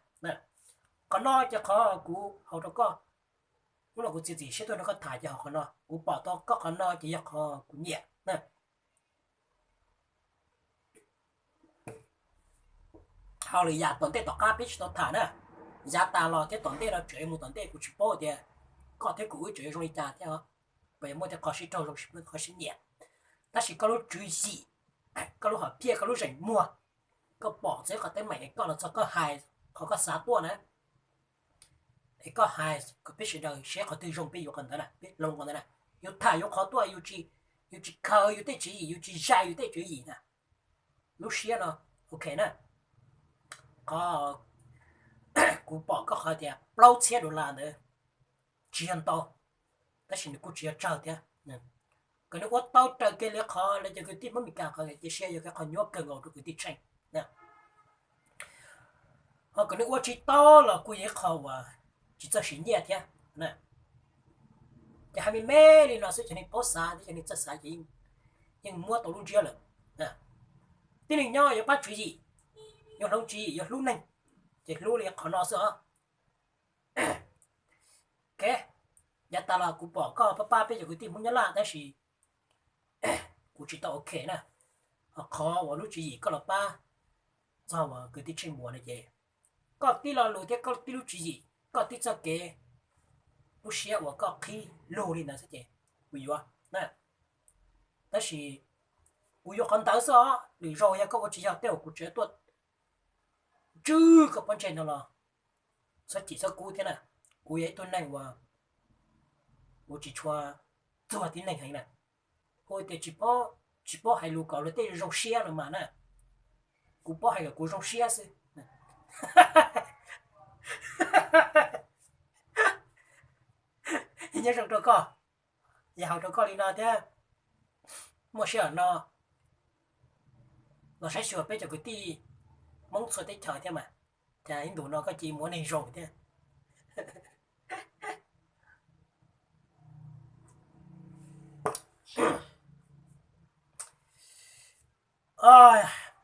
Qhov no ces qhov kuv haus rau koj, hnub no kuv txiav txim siab tuaj nrog koj tham ces hauv qhov no, kuv pom tau koj qhov no ces yog qhov kuv nyiam na. Hauj lwm yam tom ntej tom qab peb tsis tau tham na. Yav tas los thiab tom ntej no tseem yuav mus tom ntej, kuv tsis paub tias koj thiab kuv wb tseem yuav zoo li cas thiab, puas yuav muaj tej qho sib raug zoo, qho sib nyiam. Tab sis koj lub tswv yim, koj lub hom phiaj, koj lub zeem muag, koj pom txog qhov teeb meem es koj los txog koj hais qhov koj xav tuaj na, es koj hais kom peb sawv daws saib qhov twg zoo peb yuav qhov ntawd na, peb hloov qhov ntawd na. Yus tham yus qhov tuaj, yus tsis khaws yus tej tswv yim, yus tsis zais yus tej tswv yim na. Lub siab no, ok na. Qhov kuv pom koj qhov tias plaub txhiab dollar ntawd tsis yog ntau, tab sis nws kuj tsis yog tsawg thiab. Kom nws ua tau raws kev li qhov lawv cov kwv tij Hmoob Meskas qhov cia siab yog qhov nyuaj kawg nkaus rau kwv tij Tsheej. Ho kom nws ua tsis tau los kuj yog ib qho uas tsis txawj siv nyiaj thiab. Ces hais me me li no xwb, cov neeg paub xav thiab cov neeg txawj xav ces yeej muab tau lub ntsiab lawm. Tib neeg nyob yuav pab tswv yim, yuav hloov tswv yim, yuav hlub neeg, ces hlub li qhov no xwb os. Ok, yav tas los kuv pom koj pab pab peb cov kwv tij Hmoob Nyab Laj tab sis kuv tsis tau ok na. Ho qhov uas lub tswv yim koj los pab txog uas kwv tij Tsheej Muas no ces koj tib lo lus thiab koj tib lub tswv yim, koj tib txoj kev, lub siab uas koj qhib lug li ntawd xwb ces kuv yuav na. Tab sis kuv yuav qhov ntawd xwb os, lwm zaus yog koj ua tsis yog tej uas kuv tseem tuaj ntswj koj pob ntseg no los txhob chim txhob kub thiab na. Kuv yog ib tug neeg uas kuv tsis tshua txuag tib neeg heev na. Ua tias tsis paub hais lus kom luag tej zoo siab no mas na, kuv paub hais kom kuv zoo siab xwb. Nyob zoo rau koj, yog hais rau koj li no thiab, muaj sij hawm no los saib xyuas peb cov kwv tij Hmoob txhua teb chaws thiab mas, cas ib ntus no koj cia li mus ua neeg zoo thiab.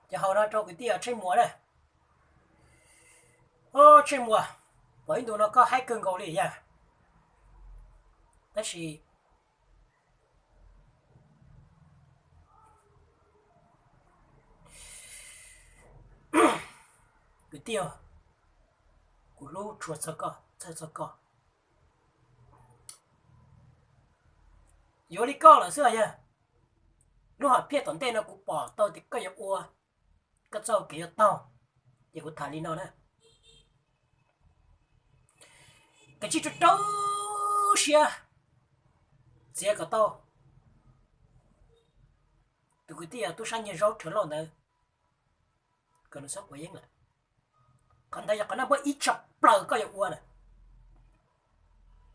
Ces hais no rau kwv tij Tsheej Muas na. Tsheej Muas, pom ib ntus no koj haib kawg nkaus li yag, tab sis kwv tij, kuv hlub tshua txog koj, txhawj txog koj. Yuav li koj lawm xwb yog, lub hom phiaj tom ntej no kuv pom tau tias koj yuav ua, koj txoj hau kev yuav taug, ces kuv tham li no na. Kav tsij rau rau siab txiav kom tau tus kwv tij tub sab nyiag zaub rhawv lauj ntawd, kom nws txhob quav yeeb lawm. Qhov ntawd yog qhov naj npawb ib tshaj plaws koj yuav ua na.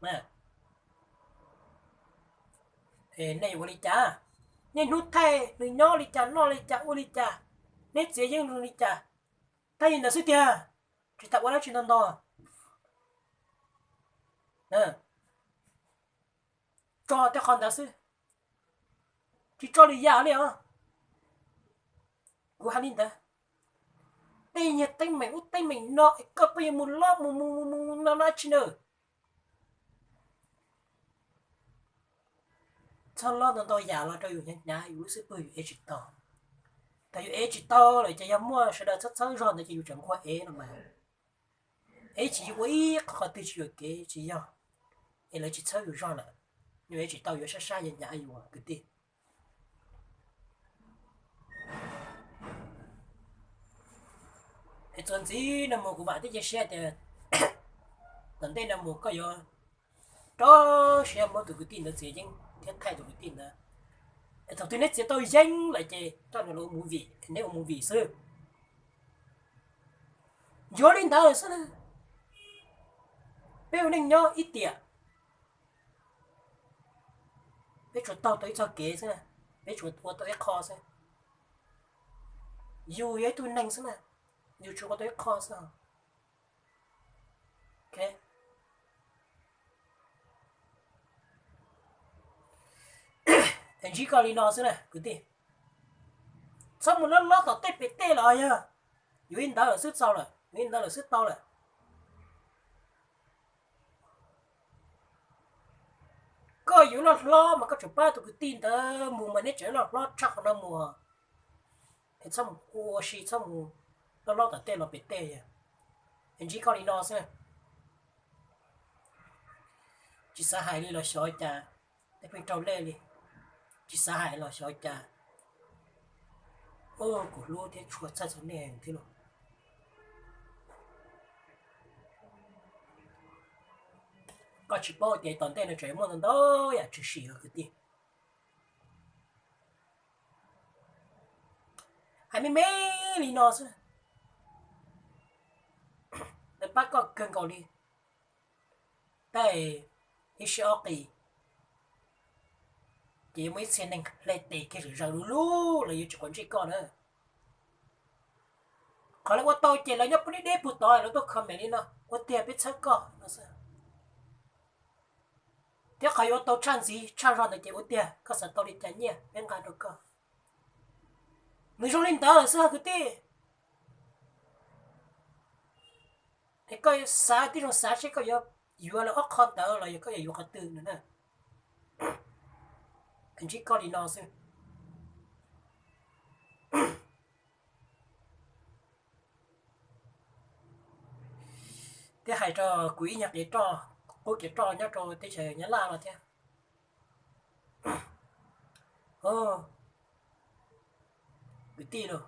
Nej yuav ua li cas? Nej hnub thaij nws nyob li cas, noj li cas, ua li cas, neb txiav yeeb nws li cas, thaij li ntawd xwb tiag, tsis tas ua dab tsi ntau ntau. Tso tej qhov ntawd xwb, tsis tso lwm yam li os. Kuv hais li ntawd, tej nyuag teeb meem ub teeb meem no es koj pheej yuav mus lob mus mus mus mus no dab tsi na. Txhob lob ntau ntau yam los rau yus hnyav hnyav yus lub xub pwg yus ev tsis tau. Thaum yus ev tsis tau lawm ces yog muaj sawv daws txhawb txhawb zog ntawd ces yus tseem nquag ev no mas. Ev tsis yog ua ib qho qhov twg tsis yuam kev tsis yog, es lawv tsis txhawb yus zog lawm, yus ev tsis tau yuav sab sab yus hnyav yus kwv tij. Es txuas ntxiv no mus kuv vam thiab cia siab tias tom ntej no mus koj yuav rau siab muab tus kwv tij ntawd txiav yeeb thiab thaij tus kwv tij ntawd. Es thaum twg neb txiav tau yeeb lawm ces coj nws los ua movie, neb ua movie xwb. Yuav li ntawd lawm xwb na. Peb ua neej nyob ib tiam, peb tsuas taug tau ib txoj kev xwb na, peb tsuas ua tau ib qho xwb. Yus yog ib tug neeg xwb na, yus tsuas ua tau ib qho xwb. Ntsib koj li no xwb na kwv tij. Txhob mus lob lob tom tej pem tej los yog yuav li ntawd lawm xwb txaus lawm, yuav li ntawd lawm xwb tau lawm. Koj yuav loj hlob mas koj tseem pab tus kwv tij ntawd mus mas neb tseem loj hlob tshaj qhov no mus. Es txhob mus ua si, txhob mus lob lob tom tej los pem tej. Ntsib koj li no xwb. Tsis xav hais li los xyov cas, tej pheej raug lej li. Tsis xav hais los xyov cas. Kuv hlub thiab tshua txhawj txog nej thiab lauj. Koj tsis paub tias tom ntej no tseem muaj ntau ntau yam tshwm sim os kwv tij. Hais me me li no xwb, lawv pab koj kawg nkaus li. Tej ib sij ob qis ces yuav muaj ib txhia neeg hle tes kiag zom zaws lug lug los yuav tsis quav ntsej koj na. Qhov lawv ua tau ces lawv nyob puag deb deb puag tod lawv tuaj comment li no ua tiag peb txhawb koj no xwb. Thiab qhov yuav ua tau tshaj ntxiv tshaj zog ntawd ces ua tiag koj xav tau li cas nyiaj peb nqa rau koj. Nws zoo li ntawd lawm xwb kwv tij. Es koj xav tib zoo xav seb koj yuav yuav lawv ob qho ntawd los yog koj yuav yuav qhov twg no na. Ntsib koj li no xwb. Thiab hais rau kuv ib nyuag qhov roj, qub kev roj nyob rau teb chaws Nyab Laj no thiab. Kwv tij lauj,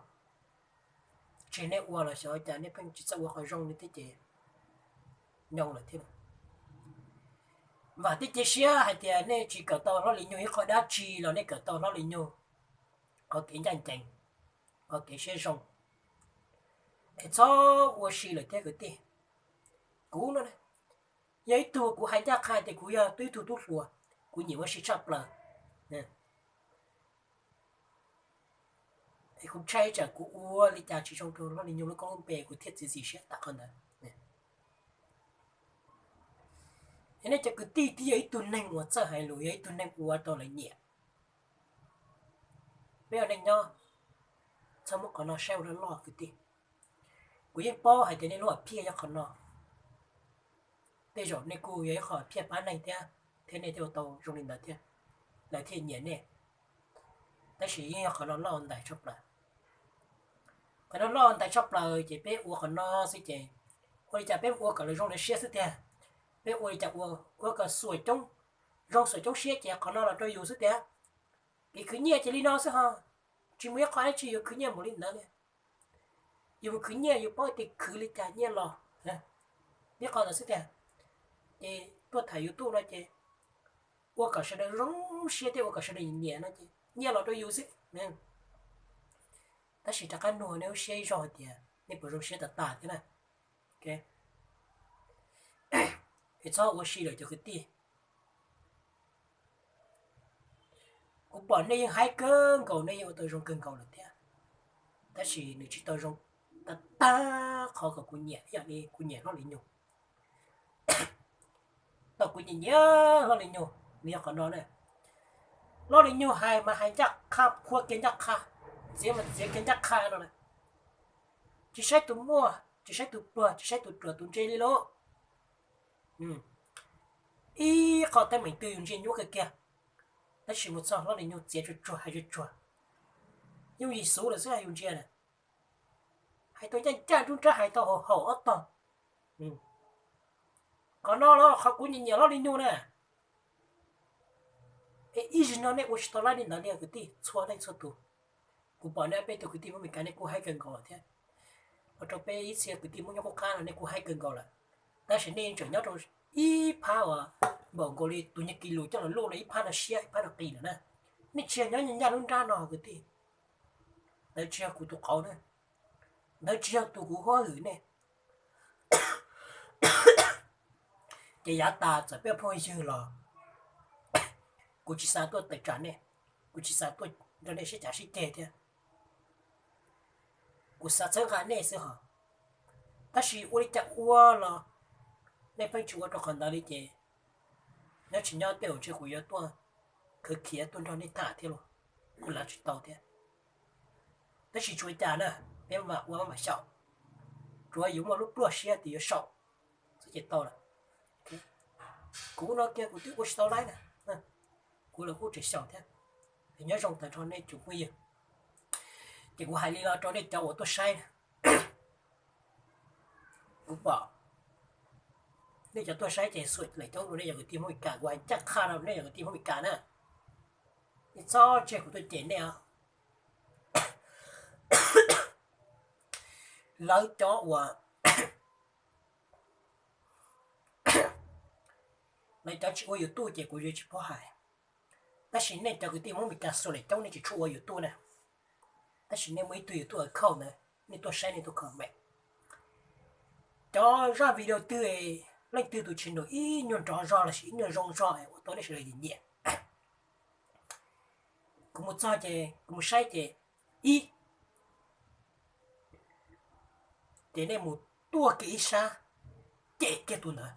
tsis nej ua los xyov cas nej pheej tsis txawj ua qhov zoo li thiab ces nyoo lawm thiab. Vam thiab cia siab hais tias nej tsis kawm tau hlob Lis Nyug ib qho dab tsi los nej kawm tau hlob Lis Nyug qhov kev ncaj ncees, qhov kev siab zoo. Es txhob ua si lawm thiab kwv tij. Kuv no yog ib tug kuv hais ncaj qha tias kuv yog ib tug tub hluas, kuv nyiam ua si tshaj plaws. Es kuv ntshai tsam kuv ua li cas tsis zoo rau hlob Lis Nyug lub koob lub npe kuv thiaj txiav txim siab tam qhov ntawd. Nej cov kwv tij twb yog ib tug neeg uas txawj hais lus, yog ib tug neeg uas tau lawv nyiam. Peb ua neej nyob txhob muab qhov no saib ua loj loj kwv tij. Kuv yeej paub hais tias nej lub hom phiaj yog qhov no. Tej zaum nej kuj yog ib qho hom phiaj pab neeg thiab, thiab nej thiaj ua tau zoo li ntawd thiab, lawv thiaj nyiam nej. Tab sis yeej yog qhov no loj ntais tshaj plaws. Qhov no loj ntais tshaj plaws ces peb ua qhov no xwb ces ua li cas peb ua kom lawv zoo lawv siab xwb tiag. Peb ua li cas ua, ua kom xuam coob, zoo xuam coob siab ces qhov no los rau yus xwb tiag. Kev khwv nyiaj ces li no xwb ho, tsis muaj ib qho dab tsi yuav khwv nyiaj npaum li ntawd li. Yus mus khwv nyiaj yus paub tias khwv li cas nyiaj los, ib qho ntawd xwb tiag. Ces tuaj tham YouTube no ces ua kom sawv daws zoo siab thiab ua kom sawv daws nyiam no ces nyiaj los rau yus xwb. Tab sis rov qab nug nej lub siab ib zaug hais tias nej puas zoo siab tas tas thiab na. Es txhob ua si lawm cov kwv tij. Kuv pom nej yeej haib kawg nkaus, nej yeej ua tau zoo kawg nkaus lawm thiab, tab sis nws tsis tau zoo tag tag qhov kom kuv nyiam ib yam li kuv nyiam Hlob Lis Nyug. Tau kuv nyiam nyiam Hlob Lis Nyug nws yog qhov no na. Hlob Lis Nyug hais mas hais ncaj qha, qhuab kiag ncaj qha, txiav mas txiav kiag ncaj qha no na. Tsis saib tus muaj, tsis saib tus pluag, tsis saib tus ruam tus ntse li lauj. Ib qho teeb meem twg yus ntsia nyuaj kawg kiag, tab sis mus txog Hlob Lis Nyug txiav tsuag tsuag hais tsuag tsuag. Yooj yim xwb lawm xwb yus ntsia na. Hais tau ncaj ncaj nruab nrab, hais tau haum haum ob tog. Qhov no los qhov kuv nyiam nyiam Hlob Lis Nyug na. Es ib zaug no nej ua tsis tau laib li ntawd li kwv tij txhua leej txhua tus. Kuv pom nej ob peb tug kwv tij Hmoob Meskas nej kuj haib kawg nkaus lawm thiab. Ua rau peb ib txhia kwv tij Hmoob nyob qub qab no nej kuj haib kawg nkaus lawm. Tab sis nej tseem nyob rau ib phab uas npaum nkaus li tus nyuag kis lus coj los luj rau ib phab no siab ib phab no qis lawm na. Nej tsis yog nyob ncaj lub nrab no kwv tij. Ntawd tsis yog kuv tus qauv na. Ntawd tsis yog tus kuv huab hwm nej. Ces yav tas txawm peb phooj ywg los, kuv tsis xav tuaj tawm tsam nej, kuv tsis xav tuaj nrog nej sib cav sib ceg thiab. Kuv xav txhawb nqa nej xwb hos. Tab sis ua li cas ua los nej pheej tsis ua rau qhov ntawd li ces nyob tsis nyob tej zaum ntshe kuv yuav tuaj khwv khiav tuaj nrog nej tham thiab los, kuv lav tsis tau thiab. Tab sis tsuav cas na, peb mam ua mam xyaum, tsuav yus muaj lub pluaj siab tias yuav xyaum xwb ces tau lawm. Kuv no kiag kuv twb ua tsis tau laib na, kuv los kuj tseem xyaum thiab. Nyob zoo tag nrho nej tsoom phooj ywg. Ces kuv hais li no rau nej cov uas tuaj saib na. Kuv pom nej cov tuaj saib ces xuam lawm coob rau nej cov kwv tij Hmoob Meskas, kuv hais ncaj qha rau nej cov kwv tij Hmoob Meskas na. Nej txhob tseg kuv tuaj cem nej os. Lawv cov uas, lawv cov tsis ua YouTube ces kuv yuav tsis paub hais. Tab sis nej cov kwv tij Hmoob Meskas xuam lawm coob nej tsis tshua ua YouTube na. Tab sis nej muaj ib tug YouTube account ntawd nej tuaj saib nej tuaj comment. Cov zaj video twg leej twg tus channel ib nyuag nrov zog lossis ib nyuag zoo zog ua tau nej sawv daws nyiam nyiam. Kuv mus txog ces kuv mus saib ces ib, ces nej mus tuaj kiag ib sab cem kiag tus ntawd.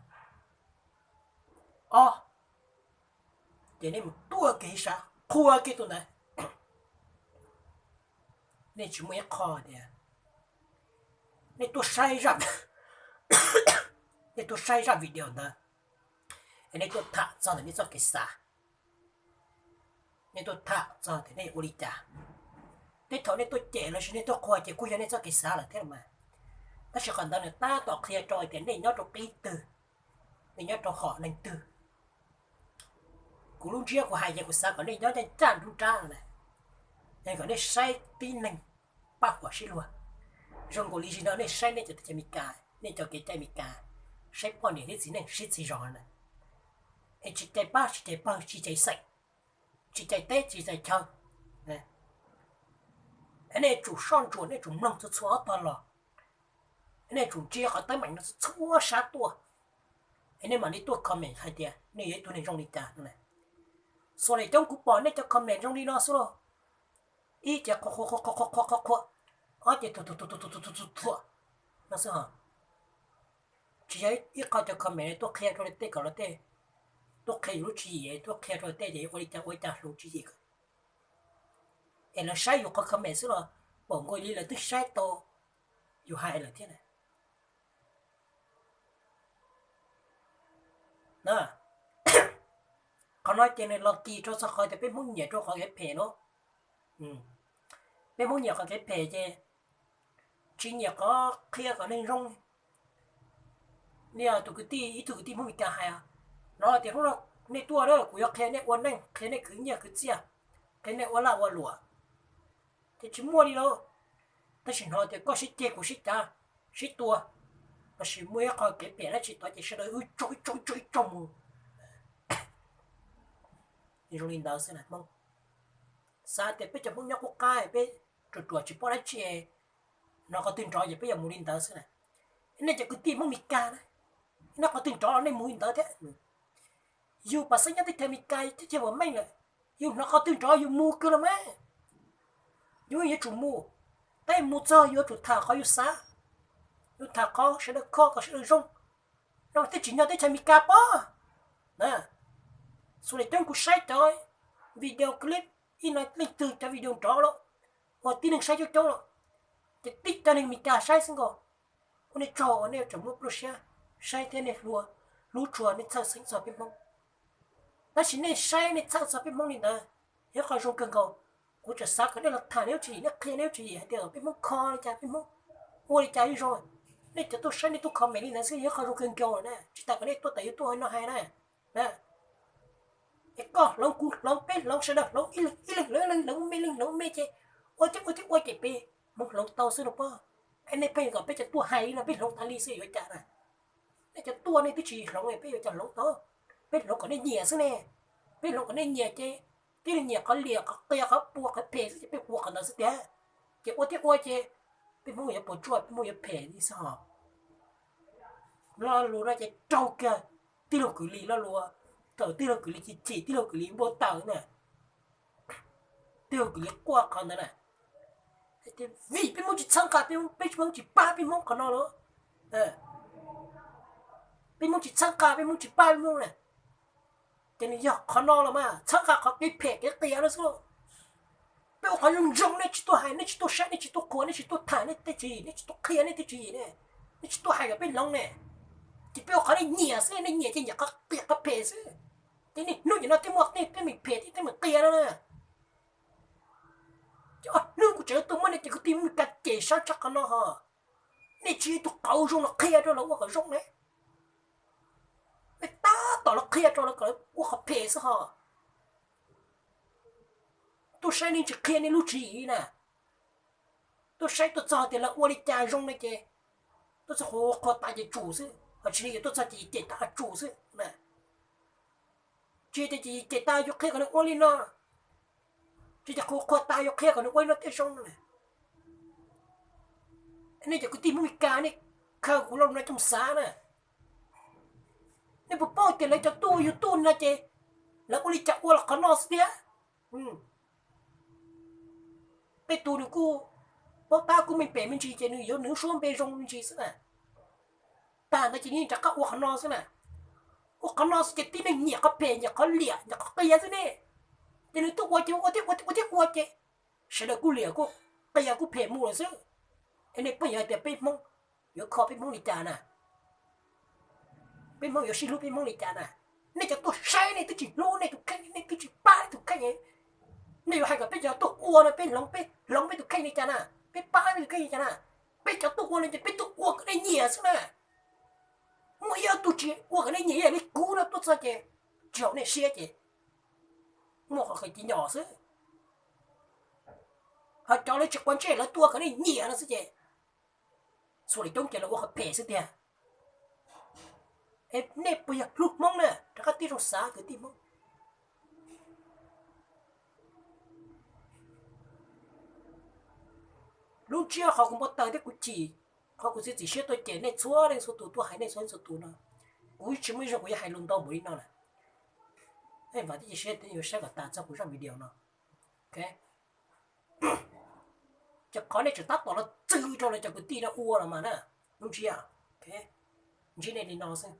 Ob, ces nej mus tuaj kiag ib sab qhuas kiag tus ntawd. Nej tsis muaj ib qho tias nej tuaj saib, nej tuaj saib zaj video ntawd es nej tuaj tham txog ntawm nej txoj kev xav. Nej tuaj tham txog tias nej ua li cas. Tej thaum nej tuaj cem lossis nej tuaj qhuas ces kuj yog nej txoj kev xav lawm thiab mas. Tab sis qhov ntawd nws tab tom qhia rau tias nej nyob rau qib twg, nej nyob rau hom neeg twg. Kuv lub ntsiab kuv hais ces kuv xav kom nej nyob ncaj ncaj nruab nrab no na, es kom nej saib tib neeg pab huam sib luag. Zoo nkaus li zim no nej saib nej cov teb chaws Amelikas, nej cov kev cai Amelikas, saib poj niam thiab txiv neej sib txig zog na, es tsis cais pab tsis cais pawg tsis cais xeem, tsis cais teb tsis cais chaw. Nej tsum soj ntsuam, nej tsum mloog txhua txhua ob tog los, nej tsum ntsia qhov teeb meem no txhua sab tuaj, es nej mam li tuaj comment hais tias nej yog ib tug neeg zoo li cas no. Xuas lawm coob kuv pom nej cov comment zoo li no xwb lauj. Ib ces qhuas qhuas qhuas qhuas qhuas qhuas, ob ces thuam thuam thuam thuam thuam thuam thuam no xwb hos. Tsis yog ib qho cov comment tuaj qhia rau tej kom los tej, tuaj qhia yus lub tswv yim, tuaj qhia rau tej tias ua li cas ua li cas hloov tswv yim. Es lawv saib yus qhov comment xwb los pom nkaus li lawv twb saib tau yus hais lawm thiab na. Qhov no ces nws los kis rau txog qhov tias peb Hmoob nyiam rau qhov kev phem no. Peb Hmoob nyiam qhov kev phem ces tsis nyiam qhov qhia kom neeg zoo. Li tus kwv tij, ib tug kwv tij Hmoob Meskas hais no tias hnub no nej tuaj kuv yuav qhia nej ua neej, qhia nej khwv nyiaj khwv txiaj, qhia nej ua laj ua luam. Ces tsis muaj li lauj. Tab sis hnov tias koj sib ceg kuv sib cav, sib tua, lossis muaj ib qho kev phem dab tsi tod ces sawv daws ib tsoog ib tsoog ib tsoog ib tsoog mus. Zoo li ntawd xwb na Hmoob. Xav tias peb cov Hmoob nyob qub qab peb ruam ruam tsis paub dab tsi, hnov qhov twg nrov ces peb yuav mus li ntawd xwb na. Nej cov kwv tij Hmoob Meskas na, nej qhov twg nrov los nej mus li ntawd thiab. Yus pam xeeb nyob teb chaws Amelikas teb chaws vam meej lawm, yus hnov qhov twg nrov yus mus kiag los mas. Yus yuav tsum mus, tab mus txog yuav tsum tham qhov yus xav, yus tham qhov sawv daws kho kom sawv daws zoo, no thiaj tsim nyog teb chaws Amelikas pob. Xuas lawm coob kuv saib cov video clip ib no leej twg cov video nrov los uas tib neeg saib coob coob los, Tib cov neeg Meskas saib xwb nkaus. Ua nej tsaug uas nej tseem muab pluaj siab saib thiab nej hlub tshua, nej txhawj xeeb txog peb Hmoob. Tab sis nej saib nej txhawj txog peb Hmoob li ntawd, yog qhov zoo kawg nkaus. Kuv tseem xav kom nej los tham nej lub tswv yim, nej qhia nej lub tswv yim hais tias peb Hmoob kho li cas, peb Hmoob ua li cas zoo. Nej cov tuaj saib nej tuaj comment li ntawd xwb yog qhov zoo kawg nkaus na, tsis tas kom nej tuaj tawm YouTube no hais na. Es koj hloov, kuv hloov, peb hloov, sawv daws hloov, ib leeg ib leeg hloov, ib leeg hloov me, leej hloov me ces ua thiab ua thiab ua ces peb Hmoob hloov tau xwb no pob. Es nej pheej kom peb cov tuaj hais li no peb hloov tas li xwb yuav cas na? Nej cov tuaj nej twb tsis hloov peb yuav cas hloov tau? Peb hloov kom nej nyiam xwb ne. Peb hloov kom nej nyiam ces tib leeg nyiam qhov liam, qhov qias, qhov puas, qhov phem xwb ces peb ua qhov ntawd xwb tiag. Ces ua thiab ua ces peb Hmoob yuav puas tsuaj, peb Hmoob yuav phem li xwb hos. Lo lus no ces raug kiag tij laug Kwm Lis lo lus, thaum tij laug Kwm Lis chim chim, tij laug Kwm Lis npau taws na, tij laug Kwm Lis quaj qhov ntawd na. Vim peb Hmoob tsis txhawb nqa peb Hmoob, peb Hmoob tsis pab peb Hmoob qhov no los, peb Hmoob tsis txhawb nqa peb Hmoob, tsis pab peb Hmoob na. Ces nws yog qhov no los mas txhawb nqa qhov kev phem kev qias no xwb. Peb ua qhov zoo zoo nej tsis tuaj hais, nej tsis tuaj saib, nej tsis tuaj qhuas, nej tsis tuaj tham nej tej tswv yim, nej tsis tuaj qhia nej tej tswv yim ne, nej tsis tuaj hais kom peb hloov ne. Ces peb ua qhov nej nyiam xwb, nej nyiam ces nyiam qhov qias qhov phem xwb. Ces niaj hnub nim no twb muaj tej teeb meem phem thiab teeb meem qias no na. Ces ob hnub kuv tseem tuaj muab nej cov kwv tij Meskas cem sab tshaj qhov no hos. Nej tsis yog ib tug qauv zoo los qhia rau lawv ua kom zoo ne. Nej tab tom los qhia rau lawv kom lawv ua qhov phem xwb hos. Tuaj saib nej tsis qhia nej lub tswv yim na. Tuaj saib tuaj txog tias lawv ua li cas zoo no ces tuaj txog qhuas qhuas tas ces tsum xwb, ho tsis li yuav tuaj txog ces cem tas tsum xwb na. Tsis tias ces cem tas yuav qhia kom nws ua li no, tsis tias qhuas qhuas tas yuav qhia kom nws ua li no thiaj zoo na. Nej cov kwv tij Hmoob Meskas nej khaws kuv lo lus no coj mus xav na. Nej puas paub tias lawv cov tuaj ua YouTube no ces lawv ua li cas ua los qhov no xwb thiab. Tej tus nws kuj paub tab kuj meej pem me ntsis ces nws yuav nws lub suab npe zoo me ntsis xwb na. Tag ntawd ces nws rov qab ua qhov no xwb na. Ua qhov no xwb ces tib neeg nyiam qhov phem, nyiam qhov liam, nyiam qhov qias xwb ne. Ces nws tuaj ua ces ua thiab ua thiab ua thiab ua ces sawv daws kuj liam kuj qias kuj phem mus lawm xwb. Es nej pheej yuav hais tias peb Hmoob yuav kho peb Hmoob li cas na? Peb Hmoob yuav sib hlub peb Hmoob li cas na? Nej cov tuaj saib nej twb tsis hlub nej tus kheej, nej twb tsis pab nej tus kheej. Nej yuav hais kom peb cov tuaj ua no peb hloov, peb hloov peb tus kheej li cas na? Peb pab peb tus kheej li cas na? Peb cov tuaj ua no ces peb tuaj ua kom nej nyiam xwb na. Muaj ib ob tug tsis ua kom nej nyiam ib yam li kuv no tuaj txog ces tsis haum nej siab ces muaj qhov khaws cia nyom xwb. Ho cov lawv tsis quav ntsej lawv tuaj ua kom nej nyiam no xwb ces xuas li coob ces lawv ua qhov phem xwb tiag. Es nej puas yog hlub Hmoob na? Rov qab tib zoo xav kwv tij Hmoob. Lub ntsiab qhov kuv npau taws thiab kuv chim, qhov kuv txiav txim siab tuaj cem nej txhua leej txhua tus, tuaj hais nej txhua leej txhua tus no, kuv tsis muaj ib zaug kuv yuav hais lus ntau npaum li no lawm. Vam thiab cia siab yuav saib kom tas txog kuv zaj video no. Ces qhov nej tseem tab tom los txwv rau lawv cov kwv tij no ua los mas na, lub ntsiab, ntsib nej li no xwb.